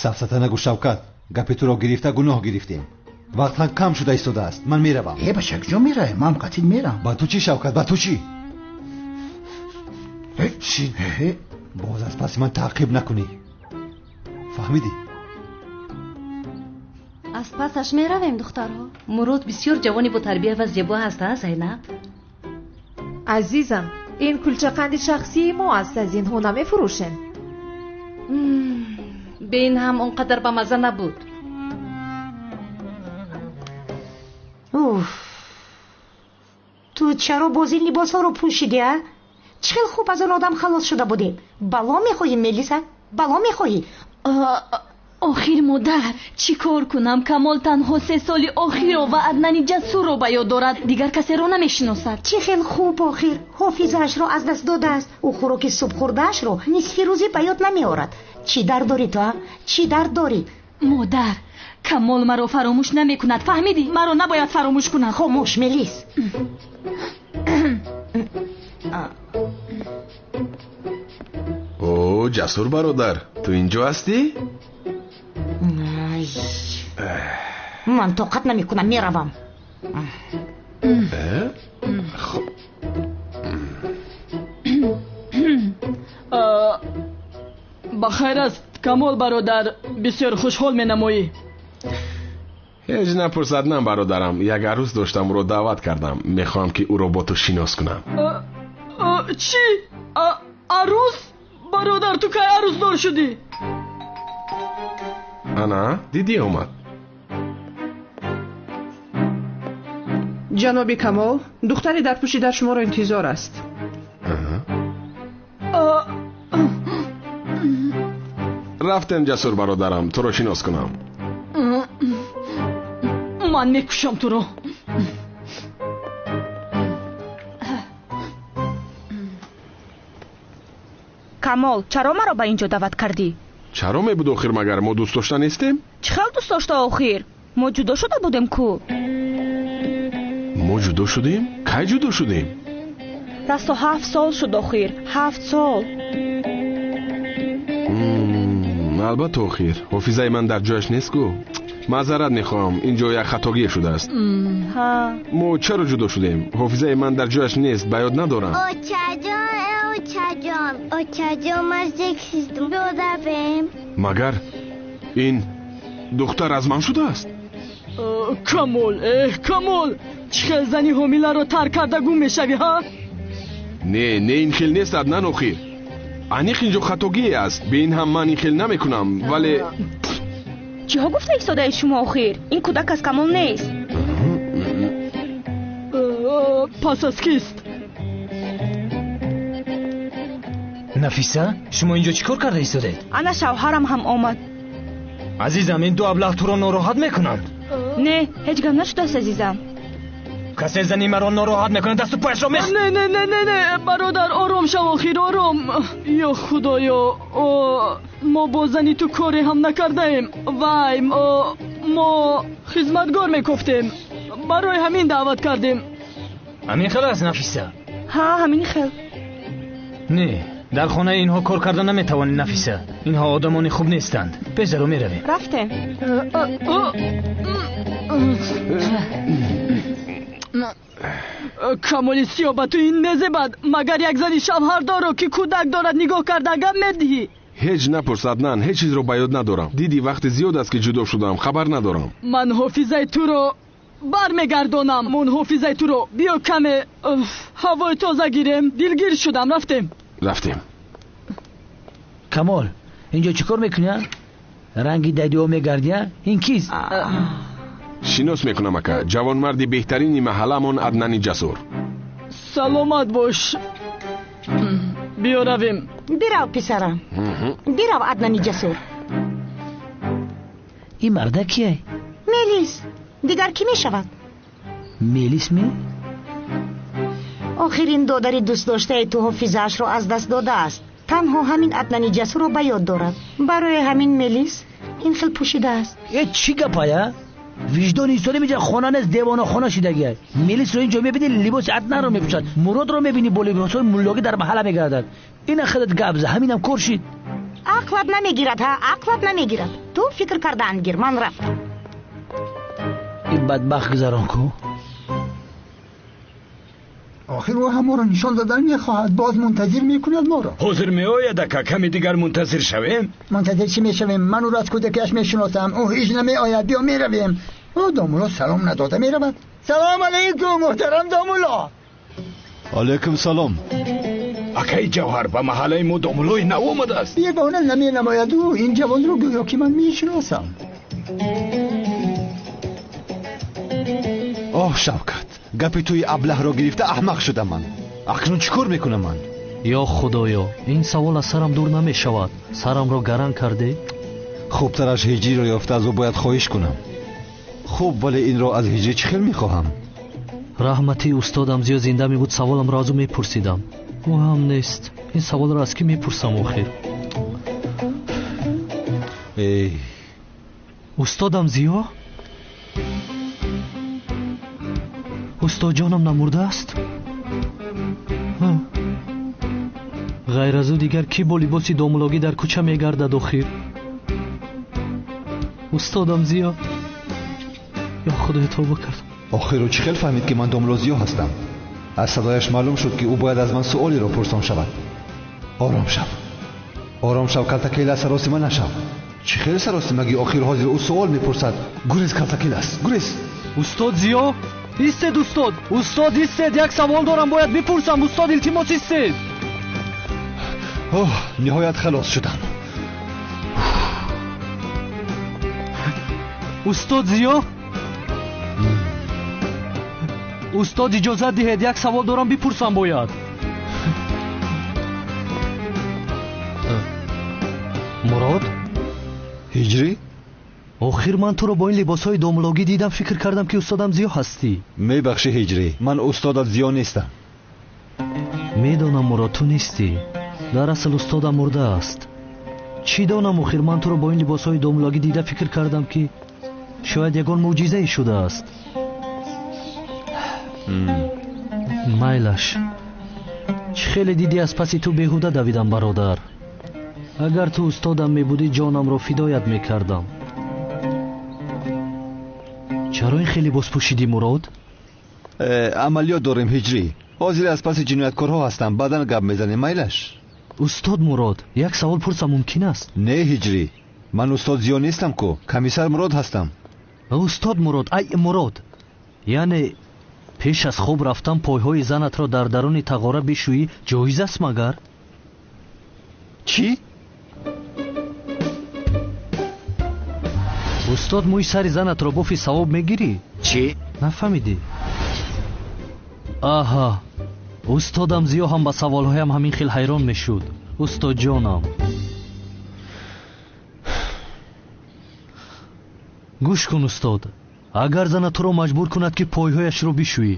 Сафсата нагӯ, Шавкат. Гапи туро гирифта гуноҳ гирифтем. Вақт ҳам кам шуда истодааст. Ман меравам. Э, бача, куҷо меравӣ? Ман қатил мерам. Ба ту чӣ, Шавкат, ба ту чӣ? Шин. Боз аз паси ман таъқиб накунӣ. Фаҳмидӣ? Аз пасаш меравем, духтарҳо. Мурод бисёр ҷавони ботарбия ва зебо ҳаст, а, Зайнаб? Азизам, ин кулчақанди шахсии мо аст, аз инҳо намефурӯшем. Бе ин ҳам он қадар ба мазза набуд. Уф, ту чаро боз ин либосҳоро пӯшидӣ, а? Чӣ хел хуб аз он одам халос шуда будем. Бало мехоҳӣ, Мелиса? Бало мехоҳӣ? Охир, модар, чӣ кор кунам? Камол танҳо 3 соли охирро ва Аднани Ҷасурро ба ёд дорад, дигар касеро намешиносад. Чӣ хел хуб, охир ҳофизаашро аз даст додааст. Ӯ хӯроки субҳхӯрдаашро нисфи рӯзӣ ба ёд намеорад. Чӣ дард дорӣ ту, а? Чӣ дард дорӣ? Модар, Камол маро фаромӯш намекунад, фаҳмидӣ? Маро набояд фаромӯш кунад. Хомӯш, Мелис. О, Ҷасур бародар, ту инҷо ҳастӣ? Ман тоқат намекунам, меравам. Ба хайр аст, Камол бародар, бисёр хушҳол менамоӣ. Ҳеҷ напурс, Аднан бародарам. Як арӯс доштам, ӯро даъват кардам. Мехоҳам, ки ӯро бо ту шинос кунам. Чӣ? Арӯс? Бародар, ту кай арӯсдор шудӣ? Ана, дидӣ омад. Ҷаноби Камол, духтари дарпӯшида шуморо интизор аст. Рафтем, Ҷасур бародарам, туро шинос кунам. Ман мекушам туро. Камол, чаро маро ба инҷо даъват кардӣ? Чаро мебуд охир, магар мо дӯст дошта нестем? Чӣ хел дӯст дошта охир? Мо ҷудо шуда будем ку? Мо ҷудо шудем? Кай ҷудо шудем? Расто 7 сол шуд охир, 7 сол. Албатта охир, ҳофизаи ман дар ҷояш нест ку. Маъзарат мехоҳам, инҷо як хатогие шудааст. Мо чаро ҷудо шудем? Ҳофизаи ман дар ҷояш нест, ба ёд надорам. Очаҷон, очаҷон, очаҷон, ман зик шидам, биёдавем. Магар ин духтар аз ман шудааст? Камол, эҳ, Камол, чӣ хел зани ҳомиларо тарк карда гум мешавӣ, ҳа? Не, не, ин хел нест, Аднан охир. Аниқ инҷо хатогие аст. Бе ин ҳам ман ин хел намекунам, вале чиҳо гуфта истодаи шумо охир? Ин кӯдак аз Камол нест. Пас аз кист? Нафиса, шумо инҷо чӣ кор карда истодаед? Ана шавҳарам ҳам омад. Азизам, ин ду аблаҳ туро нороҳат мекунанд. Не, ҳеҷ гап нашудааст, азизам. Касе зани маро нороҳат мекунад, дасту пояшро мех. Не, не, не, не, не, бародар, ором шав охир, ором. Ё худоё, мо бо зани ту коре ҳам накардаем. Вай, мо хизматгор мекофтем. Барои ҳамин даъват кардем. Ҳамин хел аст, Нафиса? Ҳа, ҳамин хел. Не, дар хонаи инҳо кор карда наметавонӣ, Нафиса. Инҳо одамони хуб нестанд. Пешдаро меравем. Рафтем. Камоли сиёҳ, ба ту ин мезебад. Магар як зани шавҳардорро, ки кӯдак дорад, нигоҳ карда гап медиҳӣ? Ҳеҷ напурс, Аднан, ҳеҷ чизро ба ёд надорам. Дидӣ, вақти зиёд аст, ки ҷудо шудам, хабар надорам. Ман ҳофизаи туро бармегардонам. Мон ҳофизаи туро. Биё каме ҳавои тоза гирем. Дилгир шудам, рафтем. Рафтем. Камол, инҷо чӣ кор мекунӣ? Ранги дадио мегардӣ? Ин кист? Шинос мекунам, ака. Ҷавонмарди беҳтарини маҳалламон Аднани Ҷасур. Саломат бош. Биё равем. Бирав, писарам. Бирав, Аднани Ҷасур. Ин марда кие? Мелис. Дигар кӣ мешавад? Мелис ме? Охир ин додари дӯстдоштаи ту ҳофизаашро аз даст додааст. Танҳо ҳамин Аднани Ҷасурро ба ёд дорад. Барои ҳамин Мелис ин хел пӯшидааст. Э, чӣ гапая? Виҷдони инсонӣ меҷа хона нест, девонахона шидагия. Мелисро инҷо мебинӣ, либоси Аднанро мепӯшад. Муродро мебинӣ, бо либосҳои муллогӣ дар маҳалла мегардад. Ина худат гап за, ҳаминам кор шид. Ақлат намегирад, ҳа, ақлат намегирад. Ту фикр кардан гир, ман рафтам. Ин бадбахт гузарон ку. Охир ӯ ҳам моро нишон додан мехоҳад, боз мунтазир мекунад моро. Ҳозир меояд, ака, каме дигар мунтазир шавем. Мунтазир чӣ мешавем? Ман ӯро аз кӯдакиаш мешиносам. Ӯ ҳеҷ намеояд. Биё меравем. Ӯ домулло салом надода меравад. Салом алейкум, муҳтарам домулло. Алейкум салом. Акаи Ҷавҳар, ба маҳаллаи мо домуллои нав омадааст. Ягона наменамояд ӯ. Ин ҷавонро гӯё ки ман мешиносам. Оҳ, Шавкат, гапи туи аблаҳро гирифта аҳмақ шудам ман. Акнун чӣ кор мекунам ман? Ё Худоё, ин савол аз сарам дур намешавад. Сарамро гаран кардӣ? Хубтараш ҳиҷриро ёфта аз ӯ бояд хоҳиш кунам. Хуб, вале инро аз ҳиҷрӣ чӣ хел мехоҳам? Раҳмати устодам Зиё зинда мебуд, саволамро аз ӯ мепурсидам. Ӯ ҳам нест. Ин саволро аз кӣ мепурсам охир? Эй, устодам Зиё? Устодҷонам намурдааст? Ғайр аз ӯ дигар кӣ бо либоси домулогӣ дар кӯча мегардад охир? Устодам Зиё, ё Худоё, тавба кардам. Охир ӯ чӣ хел фаҳмид ки ман домуло Зиё ҳастам? Аз садояш маълум шуд ки ӯ бояд аз ман суолеро пурсон шавад. Ором шав, ором шав, калтакелас, саросима нашав. Чӣ хел саросимагӣ? Охир ҳозир ӯ суол мепурсад. Гурез, калтакелас, гурез. Устод Зиё, истед, устод, устод, истед, як савол дорам, бояд бипурсам. Устод, илтимос, истед. Оҳ, ниҳоят халос шудам. Устод Зиё, устод, иҷозат диҳед, як савол дорам, бипурсам бояд. Мурод? Ҳиҷрӣ? Охир ман туро бо ин либосҳои домулогӣ дидам, фикр кардам ки устодам Зиё ҳастӣ. Мебахшӣ, Ҳиҷрӣ, ман устодат Зиё нестам. Медонам, Мурод, ту нестӣ. Дар асл устодам мурдааст. Чӣ донам, охир ман туро бо ин либосҳои домулогӣ дида фикр кардам ки шояд ягон мӯъҷизае шудааст. Майлаш, чӣ хеле дидӣ, аз паси ту беҳуда давидам, бародар. Агар ту устодам мебудӣ, ҷонамро фидоят мекардам. Чаро ин хеле либос пӯшидӣ, Мурод? Амалиёт дорем, Ҳиҷрӣ. Ҳозир аз паси ҷинояткорҳо ҳастам, баъдан гап мезанем, майлаш. Устод Мурод, як савол пурсам мумкин аст? Не, Ҳиҷрӣ, ман устод Зиё нестам ку, комиссар Мурод ҳастам. Устод Мурод, ай Мурод, яъне пеш аз хоб рафтан пойҳои занатро дар даруни тағора бишӯӣ ҷоиз аст магар? Чӣ? Устод, мӯи сари занатро бофи савоб мегирӣ? Чӣ? Нафаҳмидӣ? Аҳа, устодам Зиё ҳам ба саволҳоям ҳамин хел ҳайрон мешуд. Устодҷонам, гӯш кун, устод, агар зана туро маҷбур кунад ки пойҳояшро бишӯӣ,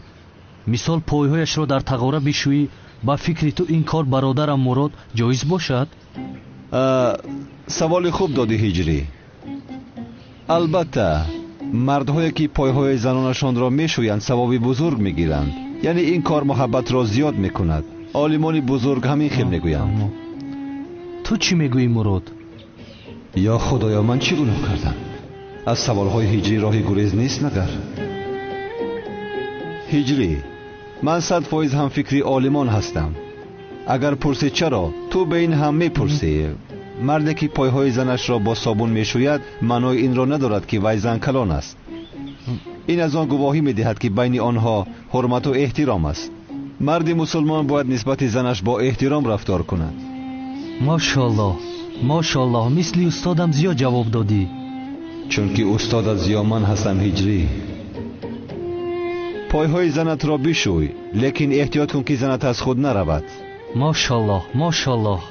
мисол пойҳояшро дар тағора бишӯӣ, ба фикри ту ин кор бародарам Мурод ҷоиз бошад? Саволи хуб додӣ, Ҳиҷрӣ. Албатта, мардҳое ки пойҳои занонашонро мешӯянд савоби бузург мегиранд. Яъне ин кор муҳаббатро зиёд мекунад. Олимони бузург ҳамин хел мегӯянд. Ту чӣ мегӯӣ, Мурод? Ё Худоё, ман чӣ гуноҳ кардам? Аз саволҳои ҳиҷрӣ роҳи гурез нест магар? Ҳиҷрӣ, ман 100% ҳам фикри олимон ҳастам. Агар пурсӣ чаро, ту ба ин ҳам мепурсӣ. Марде ки пойҳои занашро бо собун мешӯяд, маънои инро надорад ки вай зан калон аст. Ин аз он гувоҳӣ медиҳад ки байни онҳо ҳурмату эҳтиром аст. Марди мусулмон бояд нисбати занаш бо эҳтиром рафтор кунад. Мошоаллоҳ, мошоаллоҳ, мисли устодам Зиё ҷавоб додӣ. Чунки устодат Зиё ман ҳастам, Ҳиҷрӣ. Пойҳои занатро бишӯй, лекин эҳтиёт кун ки занат аз худ наравад. Мошоаллоҳ, мошоаллоҳ.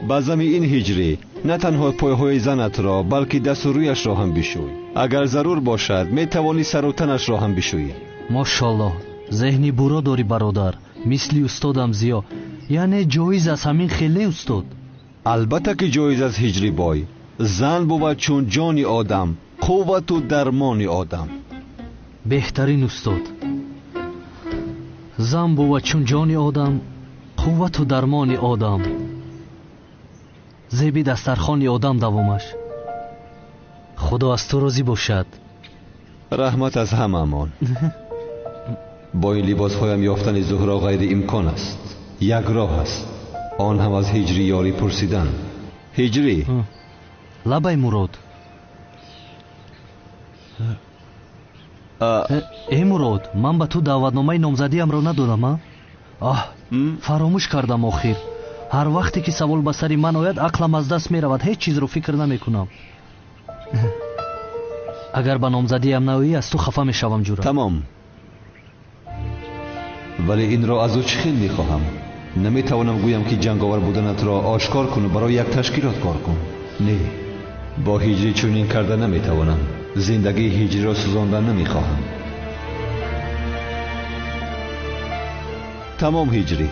Ба зами ин, Ҳиҷрӣ, на танҳо пойҳои занатро, балки дасту рӯяшро ҳам бишӯй. Агар зарур бошад, метавонӣ сару танашро ҳам бишӯӣ. Мошоаллоҳ, зеҳни буро дорӣ, бародар, мисли устодам Зиё. Яъне ҷоиз аст ҳамин хел, не устод? Албатта ки ҷоиз аст, Ҳиҷрӣ бой. Зан бувад чун ҷони одам, қуввату дармони одам. Беҳтарин устод. Зан бувад чун ҷони одам, қуввату дармони одам. Зеби дастархони одам давомаш. Худо аз ту розӣ бошад. Раҳмат аз ҳамаамон. Бо ин либосҳоям ёфтани Зуҳро ғайриимкон аст. Як роҳ аст, он ҳам аз Ҳиҷрӣ ёрӣ пурсидан. Ҳиҷрӣ. Лабай Мурод. Э Мурод, ман ба ту даъватномаи номзадиамро надодам, а? Аҳ, фаромӯш кардам охир. Ҳар вақте ки савол ба сари ман ояд, ақлам аз даст меравад, ҳеҷ чизро фикр намекунам. Агар ба номзадиам наоӣ, аз ту хафа мешавам, ҷура. Тамом. Вале инро аз ӯ чӣ хел мехоҳам? Наметавонам гӯям ки ҷанговар буданатро ошкор кун, барои як ташкилот кор кун. Не, бо Ҳиҷрӣ чунин карда наметавонам. Зиндагии Ҳиҷриро сӯзондан намехоҳам. Тамом Ҳиҷрӣ,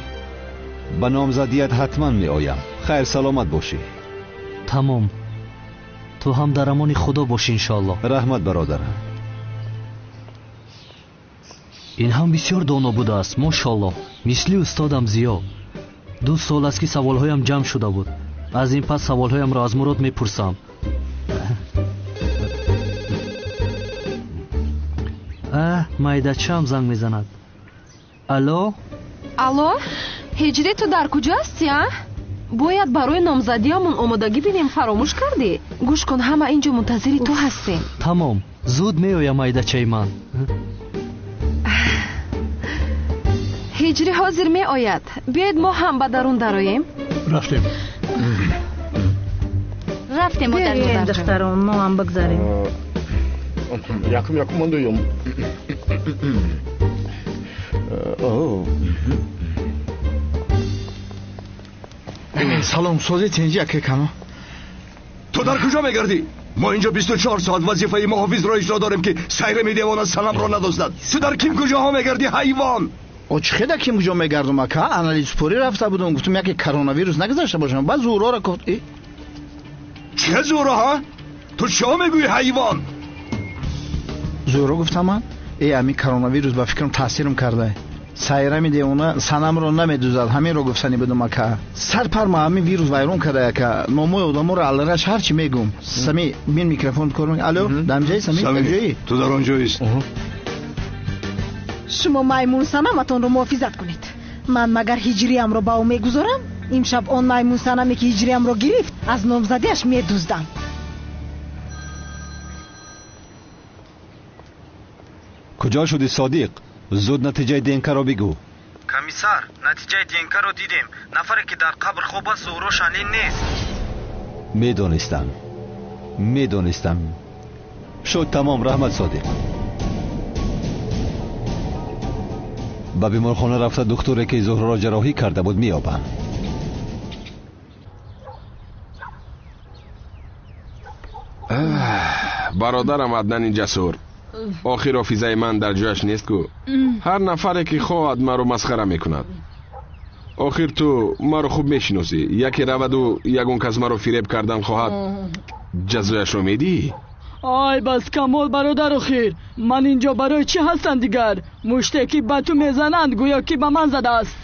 ба номзадият ҳатман меоям. Хайр, саломат бошӣ. Тамом, ту ҳам дар амони Худо бош, иншоаллоҳ. Раҳмат бародарам. Ин ҳам бисёр доно будааст, мошоаллоҳ. Мисли устодам Зиё. 2 сол аст ки саволҳоям ҷамъ шуда буд. Аз ин пас саволҳоямро аз Мурод мепурсам. Майдачаам занг мезанад. Алло? Алло, Ҳиҷрӣ, ту дар куҷо ҳастӣ, а? Бояд барои номзадиамон омодагӣ бинем, фаромӯш кардӣ? Гӯш кун, ҳама инҷо мунтазири ту ҳастем. Тамом, зуд меоям, майдачаи ман. Ҳиҷрӣ ҳозир меояд. Биёед мо ҳам ба дарун дароем. Рафтем. Рафтем, модарҷон. Духтарон, мо ҳам бигзарем. Якум, якум, ман дуюм. Салом, сози тинҷи аке кано. Ту дар куҷо мегардӣ? Мо инҷо 24 соат вазифаи муҳофизро иҷро дорем, ки сайрами девона Санамро надоздад. Ту дар ким куҷоҳо мегардӣ, ҳайвон? О, чӣ хеда ким куҷо мегардум, ака? Анализпурӣ рафта будум, гуфтум яке коронавирус нагузашта бошам. Баъд Зуҳрора гуфт. Чӣ Зуҳро, ҳа? Ту чиҳо мегӯӣ, ҳайвон? Зуҳро гуфтам ман? Э, ҳамин коронавирус ба фикрам таъсирам карда. Сайрами девона Санамро намедузад, ҳаминро гуфтанӣ будум, ака. Сарпарма ҳамин вирус вайрон карда, ака. Номои одаморо аллараш ҳарчи мегум. Сами, бин микрофон кор мекунӣ. Алло, дар ҷои Сами, дар ҷои? Ту дар он ҷоист. Шумо маймун Санаматонро муҳофизат кунед. Ман магар Ҳиҷриямро ба ӯ мегузорам? Имшаб он маймун Санаме ки Ҳиҷриямро гирифт, аз номзадиаш медуздам. Куҷо шудӣ, Содиқ? Зуд натиҷаи ДНК-ро бигӯ. Комиссар, натиҷаи ДНК-ро дидем. Нафаре ки дар қабр хоб аст, Зуҳро Шанлин нест. Медонистам, медонистам. Шуд тамом, раҳмат Содиқ. Ба беморхона рафта духтуре ки Зуҳроро ҷарроҳӣ карда буд меёбам. Бародарам Аднани ҷасур, охир ҳофизаи ман дар ҷояш нест ку. Ҳар нафаре ки хоҳад маро масхара мекунад. Охир ту маро хуб мешиносӣ. Яке раваду ягон кас маро фиреб кардан хоҳад, ҷазояшро медиҳӣ? Ай бас, Камол бародар, охир ман инҷо барои чӣ ҳастам дигар? Муште ки ба ту мезананд, гӯё ки ба ман задааст.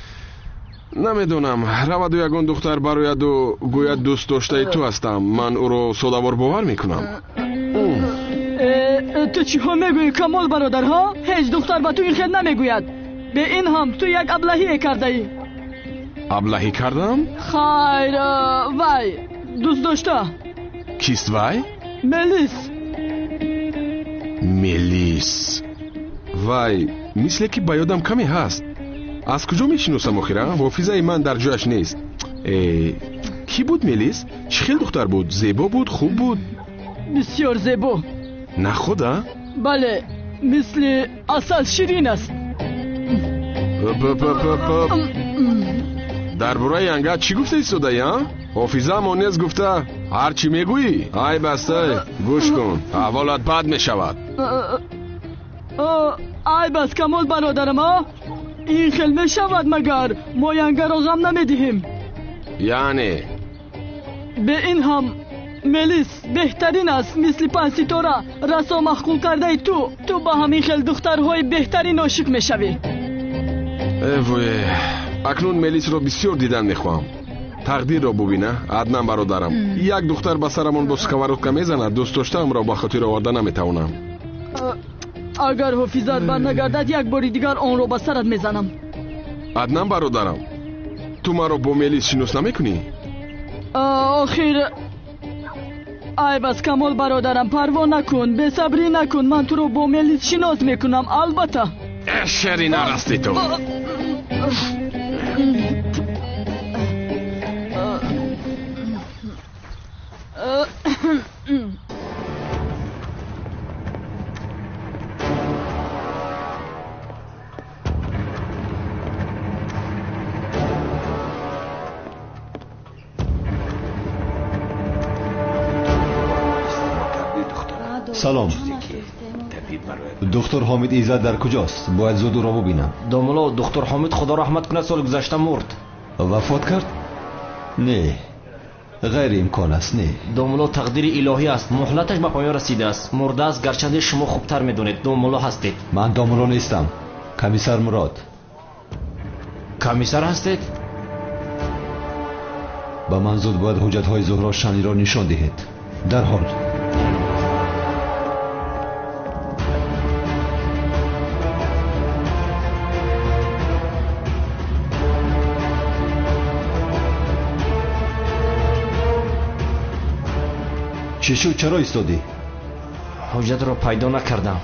Намедонам, раваду ягон духтар барояду гӯяд дӯст доштаи ту ҳастам, ман ӯро содавор бовар мекунам. Ту чиҳо мегӯӣ, Камол бародар, ҳа? Ҳеҷ духтар ба ту ин хел намегӯяд. Бе ин ҳам ту як аблаҳие кардаӣ. Аблаҳӣ кардам? Хайр, вай дӯст дошта. Кист вай? Мелис. Мелис. Вай, мисле ки ба ёдам каме ҳаст. Аз куҷо мешиносам охира? Ҳофизаи ман дар ҷояш нест. Кӣ буд Мелис? Чӣ хел духтар буд? Зебо буд, хуб буд? Бисёр зебо. На худа? Бале, мисли асал ширин аст. Дар бораи янга чӣ гуфта истодаӣ, а? Ҳофизаам он нест гуфта ҳар чӣ мегӯӣ. Ай бастай, гӯш кун, аҳволат бад мешавад. Ай бас, Камол бародарам, а? Ин хел мешавад магар? Мо янгаро ғам намедиҳем. Яъне? Бе ин ҳам Мелис беҳтарин аст, мисли панҷситора, расо маҳқул кардаи ту. Ту ба ҳамин хел духтарҳои беҳтарин ошиқ мешавӣ. Э вое, акнун Мелисро бисёр дидан мехоҳам. Тақдирро бубина, Аднан бародарам. Як духтар ба сарамон бо сковородка мезанад, дӯст доштаамро ба хотир оварда наметавонам. Агар ҳофизат барнагардад, як бори дигар онро ба сарат мезанам. Аднан бародарам, ту маро бо Мелис шинос намекунӣ? Охир айб аст, Камол бародарам, парво накун, бесабрӣ накун, ман туро бо Мелис шинос мекунам, албатта. Шери нарасти ту. Салом. Доктор Ҳомид Иззат дар куҷост? Бояд зуд ӯро бубинам. Домулло, доктор Ҳомид худо раҳмат кунад, соли гузашта мурд. Вафот кард? Не, ғайриимкон аст, не. Домулло, тақдири илоҳӣ аст, муҳлаташ ба поён расидааст. Мурдааст, гарчанде шумо хубтар медонед, домулло ҳастед. Ман домулло нестам, комиссар Мурод. Комиссар ҳастед? Ба ман зуд бояд ҳуҷҷатҳои Зуҳро Шанлиро нишон диҳед. Дарҳол. Чӣ шуд? Чаро истодӣ? Ҳуҷҷатро пайдо накардам.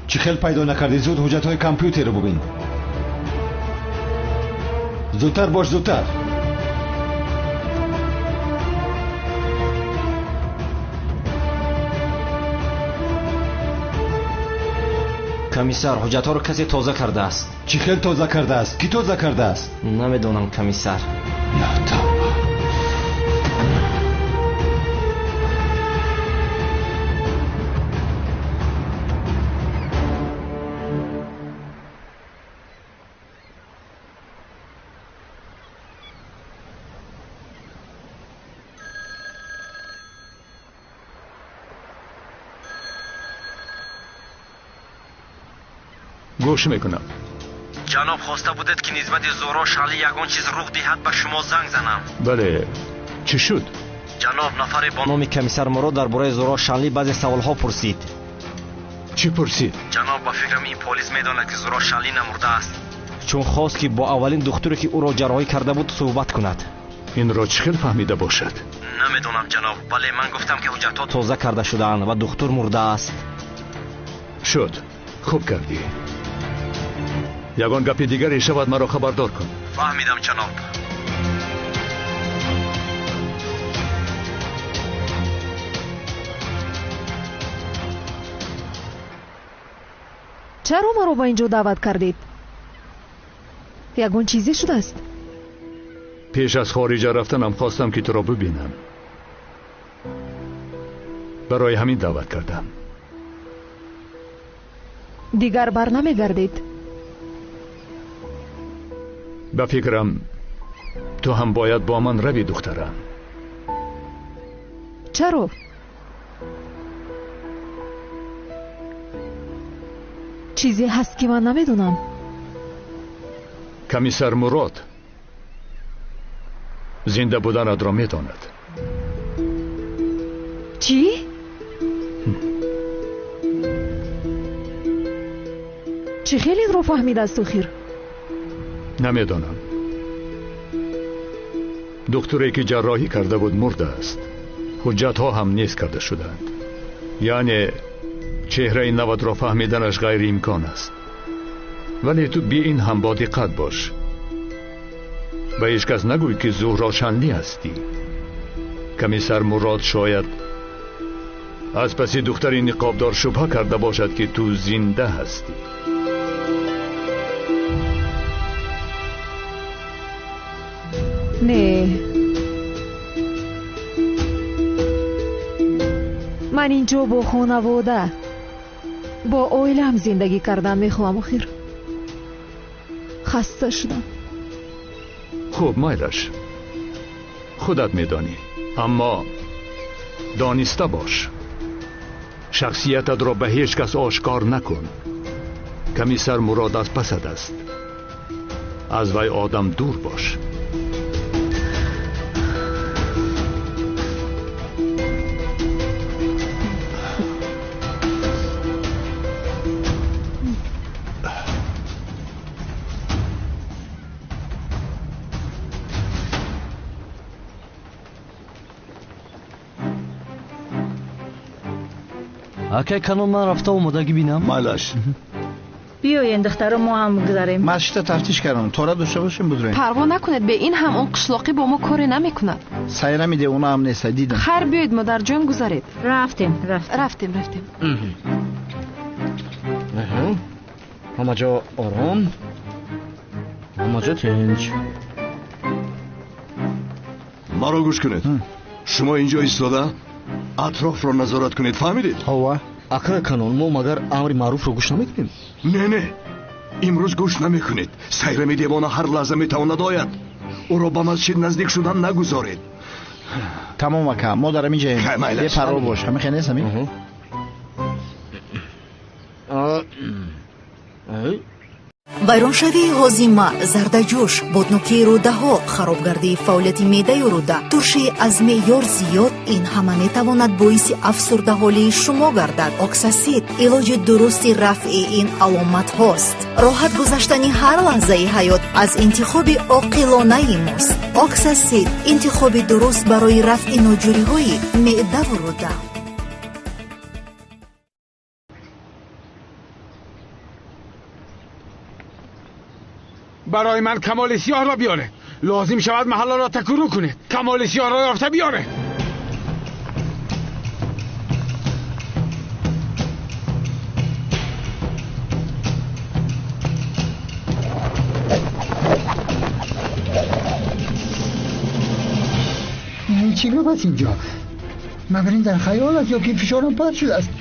Чӣ хел пайдо накардӣ? Зуд ҳуҷҷатҳои компютерро бубин. Зудтар бош, зудтар. Комиссар, ҳуҷҷатҳоро касе тоза кардааст. Чӣ хел тоза кардааст? Кӣ тоза кардааст? Намедонам, комиссар. Ё тавба. Гӯш мекунам. Ҷаноб, хоста будед ки нисбати Зуҳро Шанлӣ ягон чиз рух диҳад, ба шумо занг занам. Бале, чӣ шуд? Ҷаноб, нафаре бо номи комиссар Мурод дар бораи Зуҳро Шанлӣ баъзе саволҳо пурсид. Чӣ пурсид? Ҷаноб, ба фикрам ин полис медонад ки Зуҳро Шанлӣ намурдааст. Чун хост ки бо аввалин духтуре ки ӯро ҷарроҳӣ карда буд суҳбат кунад. Инро чӣ хел фаҳмида бошад? Намедонам, ҷаноб, вале ман гуфтам ки ҳуҷҷатҳо тоза карда шудаанд ва духтур мурдааст. Шуд, хуб кардӣ. Ягон гапи дигаре шавад, маро хабардор кун. Фаҳмидам, ҷаноб. Чаро маро ба ин ҷо даъват кардед? Ягон чизе шудааст? Пеш аз хориҷа рафтанам хостам ки туро бубинам. Барои ҳамин даъват кардам. Дигар бар намегардед? Ба фикрам ту ҳам бояд бо ман равӣ, духтарам. Чаро? Чизе ҳаст ки ман намедонам. Комиссар Мурод зинда буданатро медонад. Чӣ? Чӣ хел инро фаҳмидааст охир? Намедонам. Духтуре ки ҷарроҳӣ карда буд мурдааст. Ҳуҷҷатҳо ҳам нест карда шудаанд. Яъне чеҳраи наватро фаҳмиданаш ғайриимкон аст. Вале ту би ин ҳам бо диққат бош. Ба ҳеҷ кас нагӯй ки Зуҳро Шанлӣ ҳастӣ. Комиссар Мурод шояд аз паси духтари ниқобдор шубҳа карда бошад ки ту зинда ҳастӣ. Не, ман инҷо бо хонавода, бо оилаам зиндагӣ кардан мехоҳам. Охир хаста шудам. Хуб, майлаш, худат медонӣ, аммо дониста бош, шахсиятатро ба ҳеҷ кас ошкор накун. Комиссар Мурод аз пасат аст. Аз вай одам дур бош. Акай Канон, ман рафта омодагӣ бинам. Майлаш. Биёен духтаро, мо ҳам гузарем. Ман шита тафтиш кардам, тора дошта бошем, будроем. Парво накунед, бе ин ҳам он қишлоқӣ бо мо коре намекунад. Сайрами девона ҳам нест, дидам. Хайр, биёед, модарҷон, гузаред. Рафтем, рафтем, рафтем. Ҳама ҷо ором, ҳама ҷо тинч. Маро гӯш кунед. Шумо инҷо истода атрофро назорат кунед, фаҳмидед? Ҳова. Акай Канон, мо магар амри маъруфро гӯш намекунем? Не, не, имрӯз гӯш намекунед. Сайрами девона ҳар лаҳза метавонад ояд. Ӯро ба масҷид наздик шудан нагузоред. Тамом ака, мо дар ҳамин ҷоем. Бепарво бош. Ҳамин хел нест ҳамин? Вайроншавии ҳозима, зардаҷӯш, боднокии рӯдаҳо, харобгардии фаъолияти меъдаю рӯда, туршии аз меъёр зиёд, ин ҳама метавонад боиси афсурдаҳолии шумо гардад. Оксасид илоҷи дурусти рафъи ин аломатҳост. Роҳат гузаштани ҳар лаҳзаи ҳаёт аз интихоби оқилонаи мост. Оксасид интихоби дуруст барои рафъи ноҷӯриҳои меъдаву рӯда. Барои ман Камоли Сиёҳро биёре. Лозим шавад маҳалларо такуру кунед. Камоли Сиёҳро ёфта биёре. Чӣ гап аст инҷо? Магар ин дар хаёл аст ё ки фишорам пар шудааст?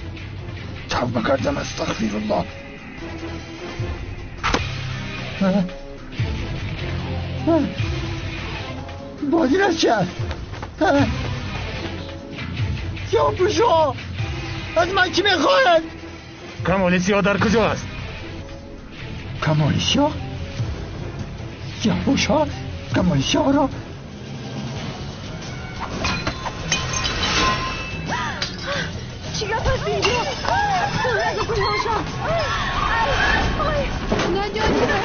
Тавба кардам, астағфируллоҳ. Боз ин аз чи аст? Сиёҳпӯшо аз ман чӣ мехоҳад? Камоли Сиёҳ дар куҷо аст? Камоли Сиёҳ? Сиёҳпӯшҳо Камоли Сиёҳро Чӣ гап аст инҷо? Наҷот диҳед,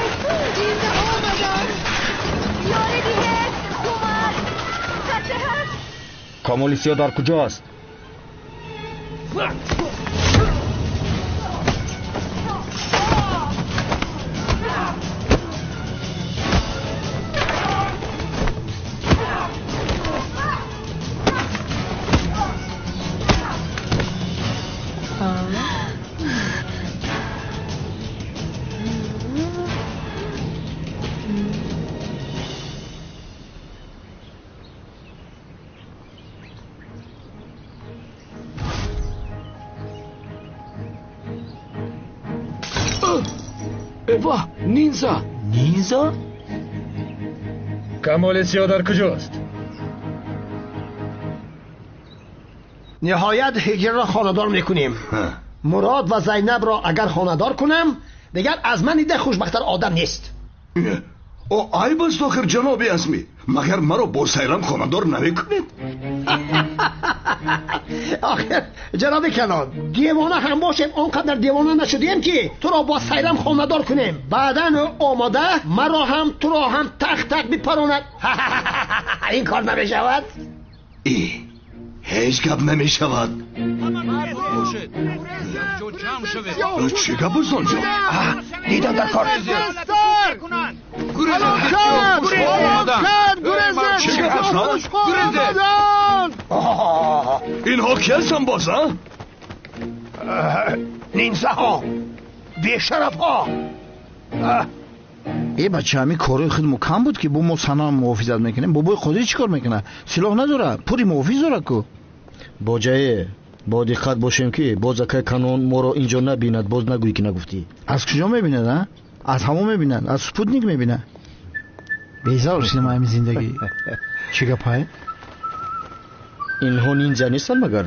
ҷинда омаданд. Ёрӣ диҳед, кӯмак. Касе ҳаст? Камоли Сиёҳ дар куҷо аст? Эва, нинза! Нинза? Камоли Сиёҳ дар куҷост? Ниҳоят Ҳиҷрро хонадор мекунем. Мурод ва Зайнабро агар хонадор кунам, дигар аз ман дида хушбахттар одам нест. О, айб аст охир, ҷаноби Азмӣ. Магар маро бо Сайрам хонадор намекунед? Охир ҷаноби Канон, девона ҳам бошем, он қадар девона нашудем ки туро бо Сайрам хонадор кунем. Баъдан ӯ омода маро ҳам туро ҳам тақ-тақ бипаронад. Ин кор намешавад. Ҳеҷ гап намешавад. Чӣ гап аст онҷо? Дидам дар кор. Чӣ гап аст? Инҳо ки ҳастанд боз, а? Нинзаҳо, бешарафҳо. Э бача, ҳамин корои худ кам буд ки бо мо Санам муҳофизат мекунем. Бобои Қодир чӣ кор мекунад? Силоҳ надорад, пури муҳофиз дорад ку. Боҷае, бо диққат бошем ки боз акай Канон моро инҷо набинад, боз нагӯӣ ки нагуфтӣ. Аз куҷо мебинад, а? Аз ҳаво мебинад, аз спутник мебинад. Безор шудем ҳамин зиндагӣ. Чӣ гапае? Инҳо нинза нестанд магар?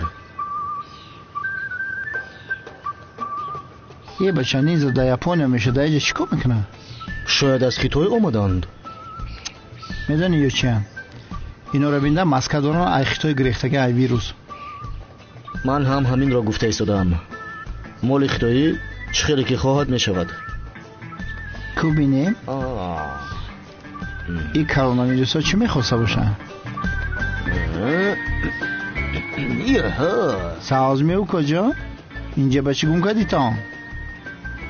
Е бача, нинза дар Япония мешад, дар инҷа чӣ кор мекунад? Шояд аз Хитой омаданд. Медонӣ ё чиянд? Инора бинда маска доранд, ай Хитой гирехтаги, ай вирус. Ман ҳам ҳаминро гуфта истодаам. Моли хитоӣ чӣ хеле ки хоҳад мешавад. Ку бинем? Ин коронавирусҳо чӣ мехоста бошанд? Саозмеу куҷо? Инҷа ба чӣ гум кардитон?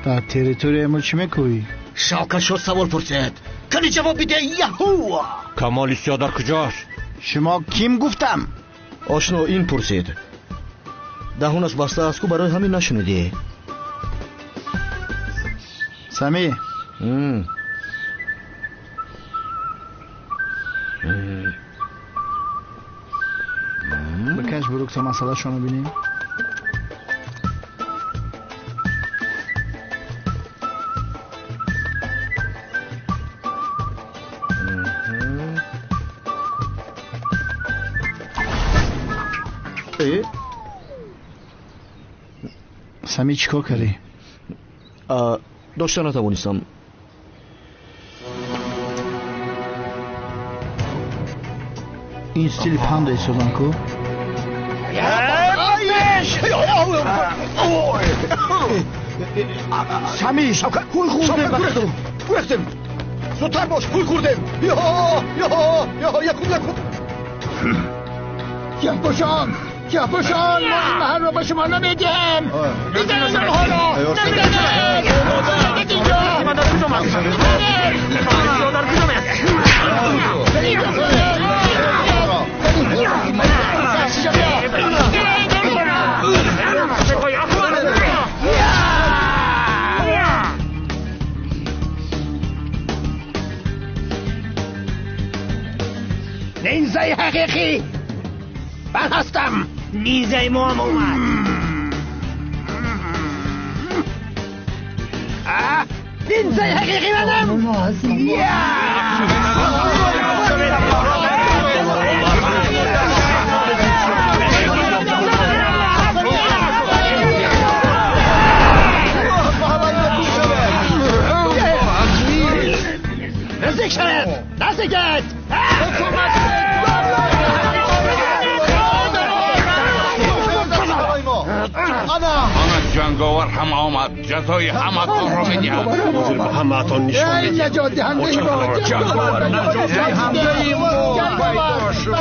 Дар территорияи мо чӣ мекӯӣ? Шавкат шуд савол пурсид. Кани ҷавоб биде, яҳу! Камоли сиёҳ дар куҷост? Шумо ким гуфтам? Ошно ин пурсид. Даҳонаш баста аст ку, барои ҳамин нашунидӣ. Сами. Бикаш бурук то масъалашонро бинем. Сами, чӣ кор кардӣ? Дошта натавонистам. Ин стили панда истодан ку? Сами, ҳул хӯрдем, гурехтем. Зудтар бош, ҳул хӯрдем. Якум, якум. Сиёҳпӯшон, сиёҳпӯшон, мо ин маҳалро ба шумо намедиҳем. Бизанед онҳоро, намедиҳем. Инҷо. Нинзаи ҳақиқӣ ман ҳастам. Нинзаи мо ҳам омад. Нинзаи ҳақиқӣ манам. Наздик шавед, наздикет. Ана ҷанговар ҳам омад, ҷазои ҳаматонро медиҳад. Ҳозир ба ҳамаатон нишон медиҳам. Ҷанговар наҷотдиҳандаи мо пайдо шуд.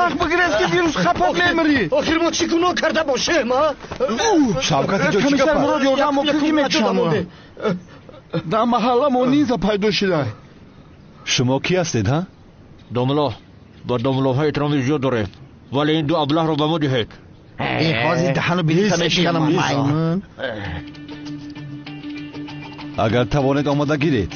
Сахт бигирез ки вирус хапад мемирӣ. Охир мо чӣ гуноҳ карда бошем, а? Шавкат, инҷо чӣ Комиссар гап? Мурод ёрдам мо ки мекушам. Дар маҳалла мо нинза пайдо шуда. Шумо кӣ ҳастед, ҳа? Домло, ба домлоҳо эҳтироми зиёд дорем, вале ин ду аблаҳро ба мо диҳед. Ҳозир даҳану билита мешиканам, маймун. Агар тавонед омода гиред.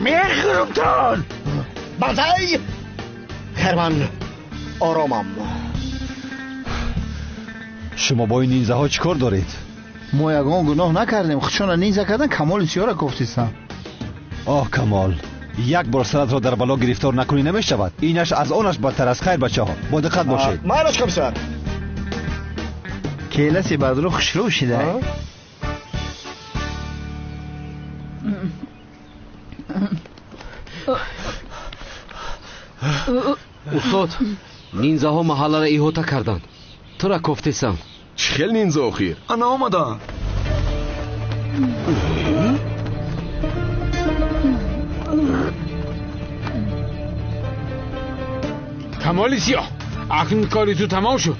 Мехӯрумтон. Базай. Херман, оромам. Шумо бо ин нинзаҳо чӣ кор доред? Мо ягон гуноҳ накардем. Худшона нинза кардан Камоли сиёра кофтистам. Оҳ, Камол, як бор саратро дар бало гирифтор накунӣ намешавад. Инаш аз онаш бадтар аст. Хайр, бачаҳо, бо диққат бошед. Майлаш, комиссар. Келаси бадру хушрӯ шида. Устод, нинзаҳо маҳалларо иҳота карданд. Тура кофтесам. Чӣ хел нинза охир? Ана омадам. Камоли сиёҳ, акнун кори ту тамом шуд.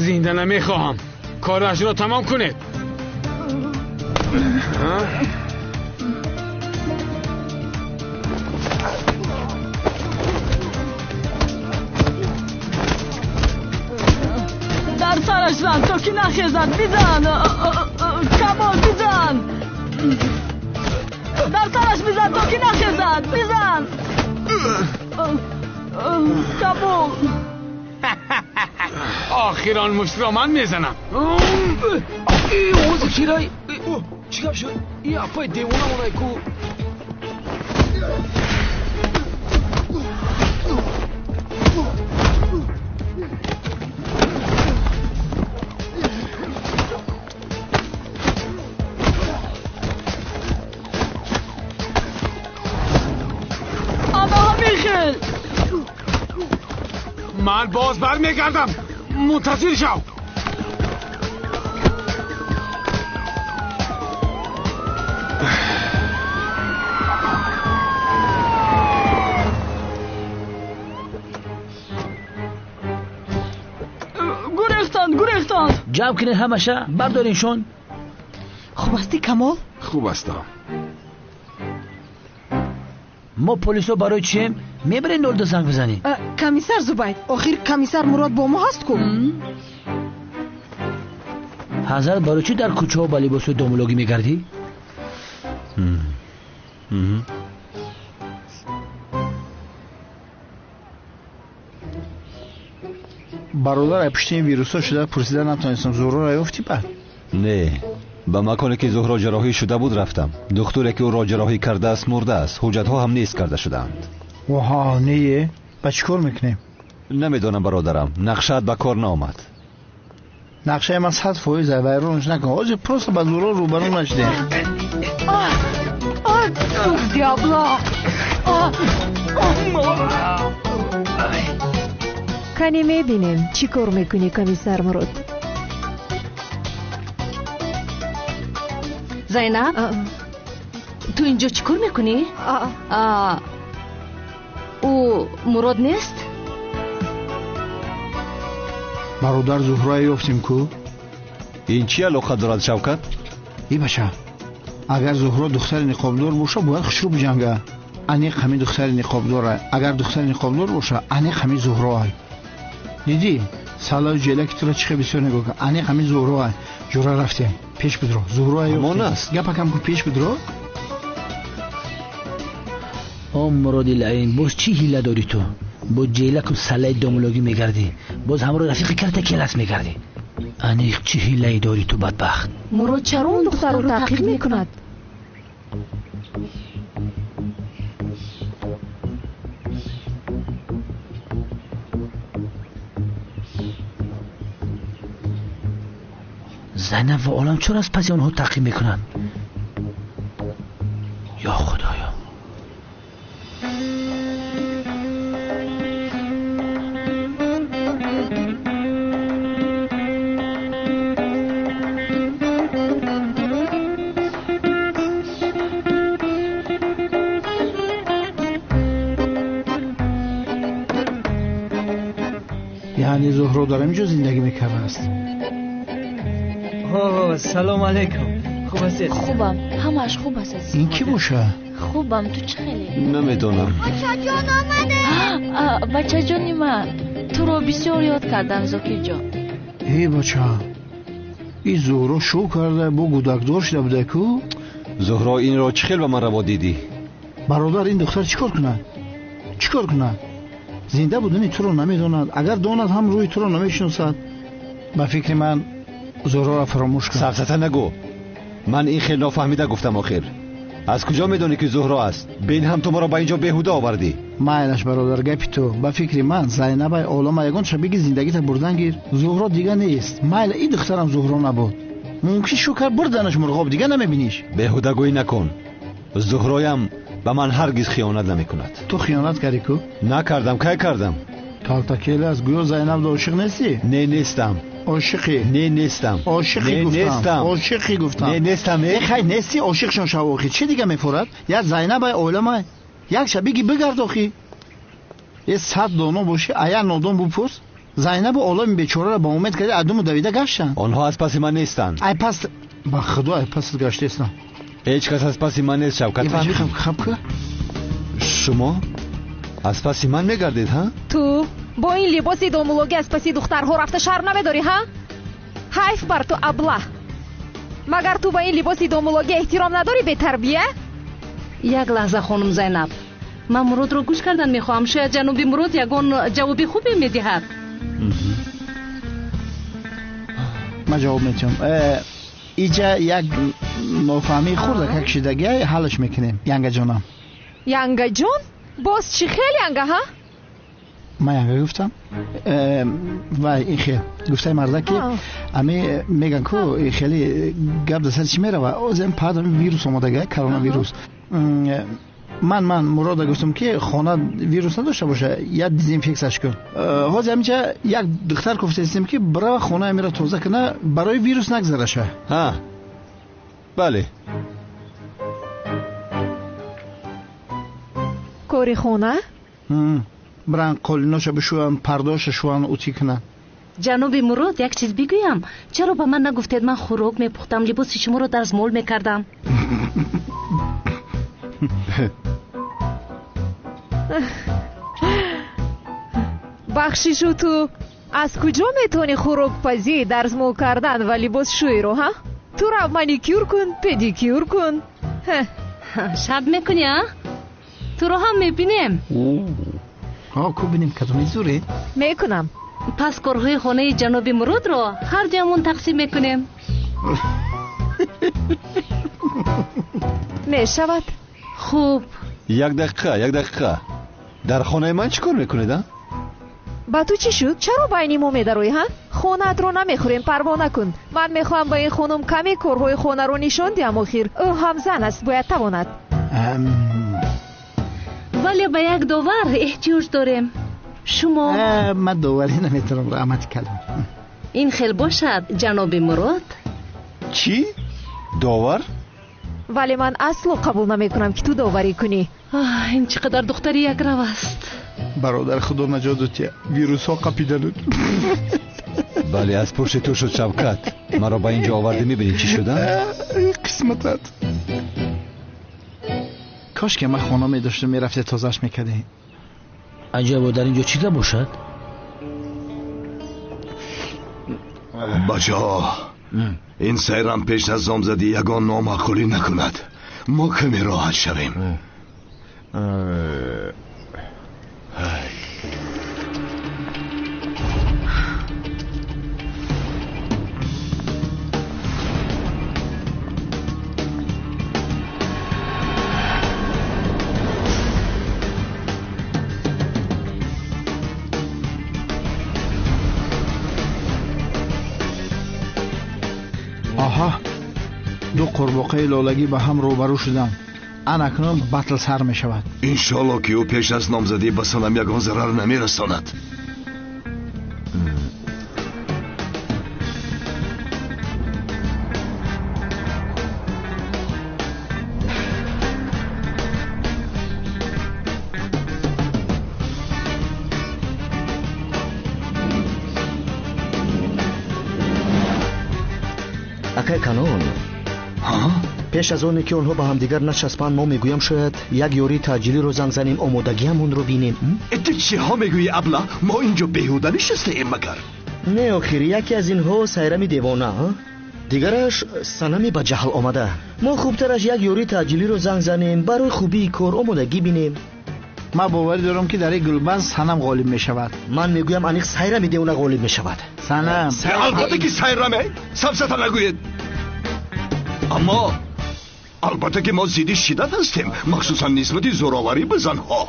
Зинда намехоҳам. Корашро тамом кунед. Дар сараш зан то ки нахезад. Бизан, Камол, бизан. Дар сараш бизан то ки нахезад. Бизан, Камол. Охир он муштро ман мезанам. Ози кирай? Чӣ гап шуд? Ин апаи девонамонай ку. Ман боз бармегардам. Мунтазир шав. Гурехтанд, гурехтанд. Ҷамъ кунед ҳамаша, бардориншон. Хуб ҳастӣ, Камол? Хуб ҳастам. Мо полисо барои чием? Мебарем нолда занг бизанем. Комиссар Зубайд, охир комиссар Мурод бо мо ҳаст ку? Ҳазрат, барои чӣ дар кӯчаҳо ба либосҳои домулогӣ мегардӣ? Бародар, ай пушти ин вирусҳо шуда пурсида натонистам. Зуҳроро ёфтӣ баъд? Не, ба маконе ки Зуҳро ҷарроҳӣ шуда буд рафтам. Духтуре ки ӯро ҷарроҳӣ кардааст мурдааст. Ҳуҷҷатҳо ҳам нест карда шудаанд. Оҳо, не, ба чӣ кор мекунем? Намедонам бародарам, нақшаат ба кор наомад. Нақшаи ман 100% вайронш накун. Ҳозир просто ба Зуҳро рӯбарӯ нашудем. Кане мебинем чӣ кор мекунӣ, комиссар Мурод. Зайнаб, ту инҷо чӣ кор мекунӣ? Ӯ Мурод нест? Бародар, Зуҳрое ёфтем ку? Ин чӣ алоқа дорад, Шавкат? И бача, агар Зуҳро духтари ниқобдор боша, бояд хушрӯ биҷанга. Аниқ ҳамин духтари ниқобдора. Агар духтари ниқобдор боша, аниқ ҳамин Зуҳроай. Дидӣ, салаю ҷелаки туро чӣ хел бисёр нигоҳ кард. Аниқ ҳамин Зуҳроай. Ҷура рафтем, пеш бидро. Зуҳроай ёфтем. Ҳамон аст. Гапакам ку, пеш бидро. О Муроди лаин, боз чӣ ҳила дорӣ ту? Бо ҷелаку салаи домулогӣ мегардӣ, боз ҳамроҳ рафиқи карта келас мегардӣ. Аниқ чӣ ҳилае дорӣ ту, бадбахт? Мурод чаро он духтарро таъқиб мекунад? Зайнаб ва Олам чаро аз паси онҳо таъқиб мекунанд? Ё Худоё! Яъне Зуҳро дар ҳамин ҷо зиндагӣ мекардааст. Салом алейкум. Хуб ҳастед? Хубам, ҳамааш хуб аст, азиз. Ин кӣ боша? Хубам, ту чӣ хеле? Намедонам. Бачаҷон омада. Бачаҷони ман, туро бисёр ёд кардам, Зокирҷон. Эй бача, ин Зуҳро шӯ карда, бо гудакдор шуда буда ку? Зуҳро инро чӣ хел ба ман раво дидӣ? Бародар, ин духтар чӣ кор кунад? Чӣ кор кунад? Зинда будани туро намедонад. Агар донад ҳам рӯи туро намешиносад. Ба фикри ман Зуҳроро фаромӯш кун. Сафсата нагӯ. Ман ин хел нофаҳмида гуфтам охир. Аз куҷо медонӣ ки Зуҳро аст? Бин ҳам ту маро ба инҷо беҳуда овардӣ. Майлаш бародар, гапи ту. Ба фикри ман Зайнабай олама ягон ша биги зиндагита бурдан гир. Зуҳро дига нест. Майла, ин духтарам Зуҳро набуд. Мумкин шу кард бурданаш мурғоб, дига намебиниш. Беҳудагӯӣ накун. Зуҳроям ба ман ҳаргиз хиёнат намекунад. Ту хиёнат кардӣ ку? Накардам, кай кардам? Калтакел аст, гӯё Зайнаб ошиқ нестӣ? Не, нестам. Ошиқӣ? Не, нестам. Ошиқӣ гуфтам. Ошиқӣ гуфтам. Не, нестам. Э, хай нестӣ, ошиқшон шав охи. Чӣ дига мефорад? Як Зайнабай оламай. Як ша биги бигард охи. Э, 100 доно бошӣ, а як нодон бупурс. Зайнабу олами бечораро ба умед карди, адуму давида гаштанд. Онҳо аз паси ман нестанд. Ай пас, ба худо, ай пасат гаштаестам. Ҳеҷ кас аз паси ман нест, Шавкат. Фаҳмидӣ? Хаб ка? Шумо аз паси ман мегардед, ҳа? Ту бо ин либоси домулогӣ аз паси духтарҳо рафта шарм намедорӣ, ҳа? Ҳайф бар ту, аблаҳ! Магар ту ба ин либоси домулогӣ эҳтиром надорӣ, бетарбия? Як лаҳза, хонум Зайнаб, ман Муродро гӯш кардан мехоҳам. Шояд ҷаноби Мурод ягон ҷавоби хубе медиҳад. Ман ҷавоб метиҳам. Иҷа як нофаҳмии хурдакак шидагия ҳаллаш мекунем, янгаҷонам. Янгаҷон? Боз чӣ хел янга, ҳа? Ман янга гуфтам. Вай, ин хел гуфтаи марда ки ами меган ку хеле гап дар сари чӣ мерава? Озем пад вирус омадага, коронавирус. Ман Мурода гуфтам ки хона вирус надошта боша, як дезинфексияш кун. Ҳозир ҳаминҷа як духтар гуфтаистем ки бирава хона амира тоза куна, барои вирус нагзараша. Ҳа, бале. Кори хона? Биран қолиноша бишӯянд, пардоша шӯянд, утӣ кунанд. Ҷаноби Мурод, як чиз бигӯям. Чаро ба ман нагуфтед? Ман хӯрок мепухтам, либоси шуморо дарзмол мекардам. Бахшишу, ту аз куҷо метавонӣ хӯрокпазӣ, дарзмол кардан ва либосшӯиро, ҳа? Ту рав маникюр кун, педикюр кун. Шаб мекунӣ, а? Туро ҳам мебинем. Ҳо, ку бинем кадоми зуре? Мекунам. Пас корҳои хонаи ҷаноби Муродро ҳар дуямон тақсим мекунем. Мешавад. Хуб. Як дақиқа, як дақиқа. Дар хонаи ман чӣ кор мекунед, а? Ба ту чӣ шуд? Чаро байни мо медароӣ, ҳа? Хонаатро намехӯрем, парво накун. Ман мехоҳам ба ин хонум каме корҳои хонаро нишон диҳам охир. Ӯ ҳам зан аст, бояд тавонад. Вале ба як довар эҳтиёҷ дорем. Шумо? Ман доварӣ наметавонам, раҳмати калом. Ин хел бошад, ҷаноби Мурод. Чӣ? Довар? Вале ман асло қабул намекунам ки ту доварӣ кунӣ. Ин чӣ қадар духтари якрав аст. Бародар, худо наҷот дод, вирусҳо қапидануд. Бале, аз пушти ту шуд, Шавкат. Маро ба ин ҷо овардӣ, мебинӣ чӣ шуда? Қисматат. Кош ки ман хона медоштам, мерафте тозааш мекардӣ. Аҷабо, дар ин ҷо чӣ гап бошад? Бачаҳо, ин сайрам пеш аз номзадӣ ягон номаъқулӣ накунад. Мо каме роҳат шавем. Аҳа, ду қурбоқаи лолагӣ ба ҳам рӯбарӯ шуданд. Ан акнун батл сар мешавад. Иншоалло ки ӯ пеш аз номзадӣ ба санам ягон зарар намерасонад. Акай Канон, пеш аз оне ки онҳо ба ҳамдигар начаспанд, мо мегӯям шояд як ёрии таъҷилиро занг занем, омодагиамонро бинем. Ту чиҳо мегӯӣ, абла? Мо инҷо беҳуда нишастаем магар? Не, охир, яке аз инҳо сайрами девона, дигараш санами ба ҷаҳл омада. Мо хубтараш як ёрии таъҷилиро занг занем, барои хубии кор омодагӣ бинем. Ман боварӣ дорам ки дар ин гулбанд санам ғолиб мешавад. Ман мегӯям аниқ сайрами девона ғолиб мешавад. Санам. Албатта ки сайраме, сафсата нагӯед. Аммо албатта ки мо зидди шиддат ҳастем, махсусан нисбати зӯроварӣ ба занҳо.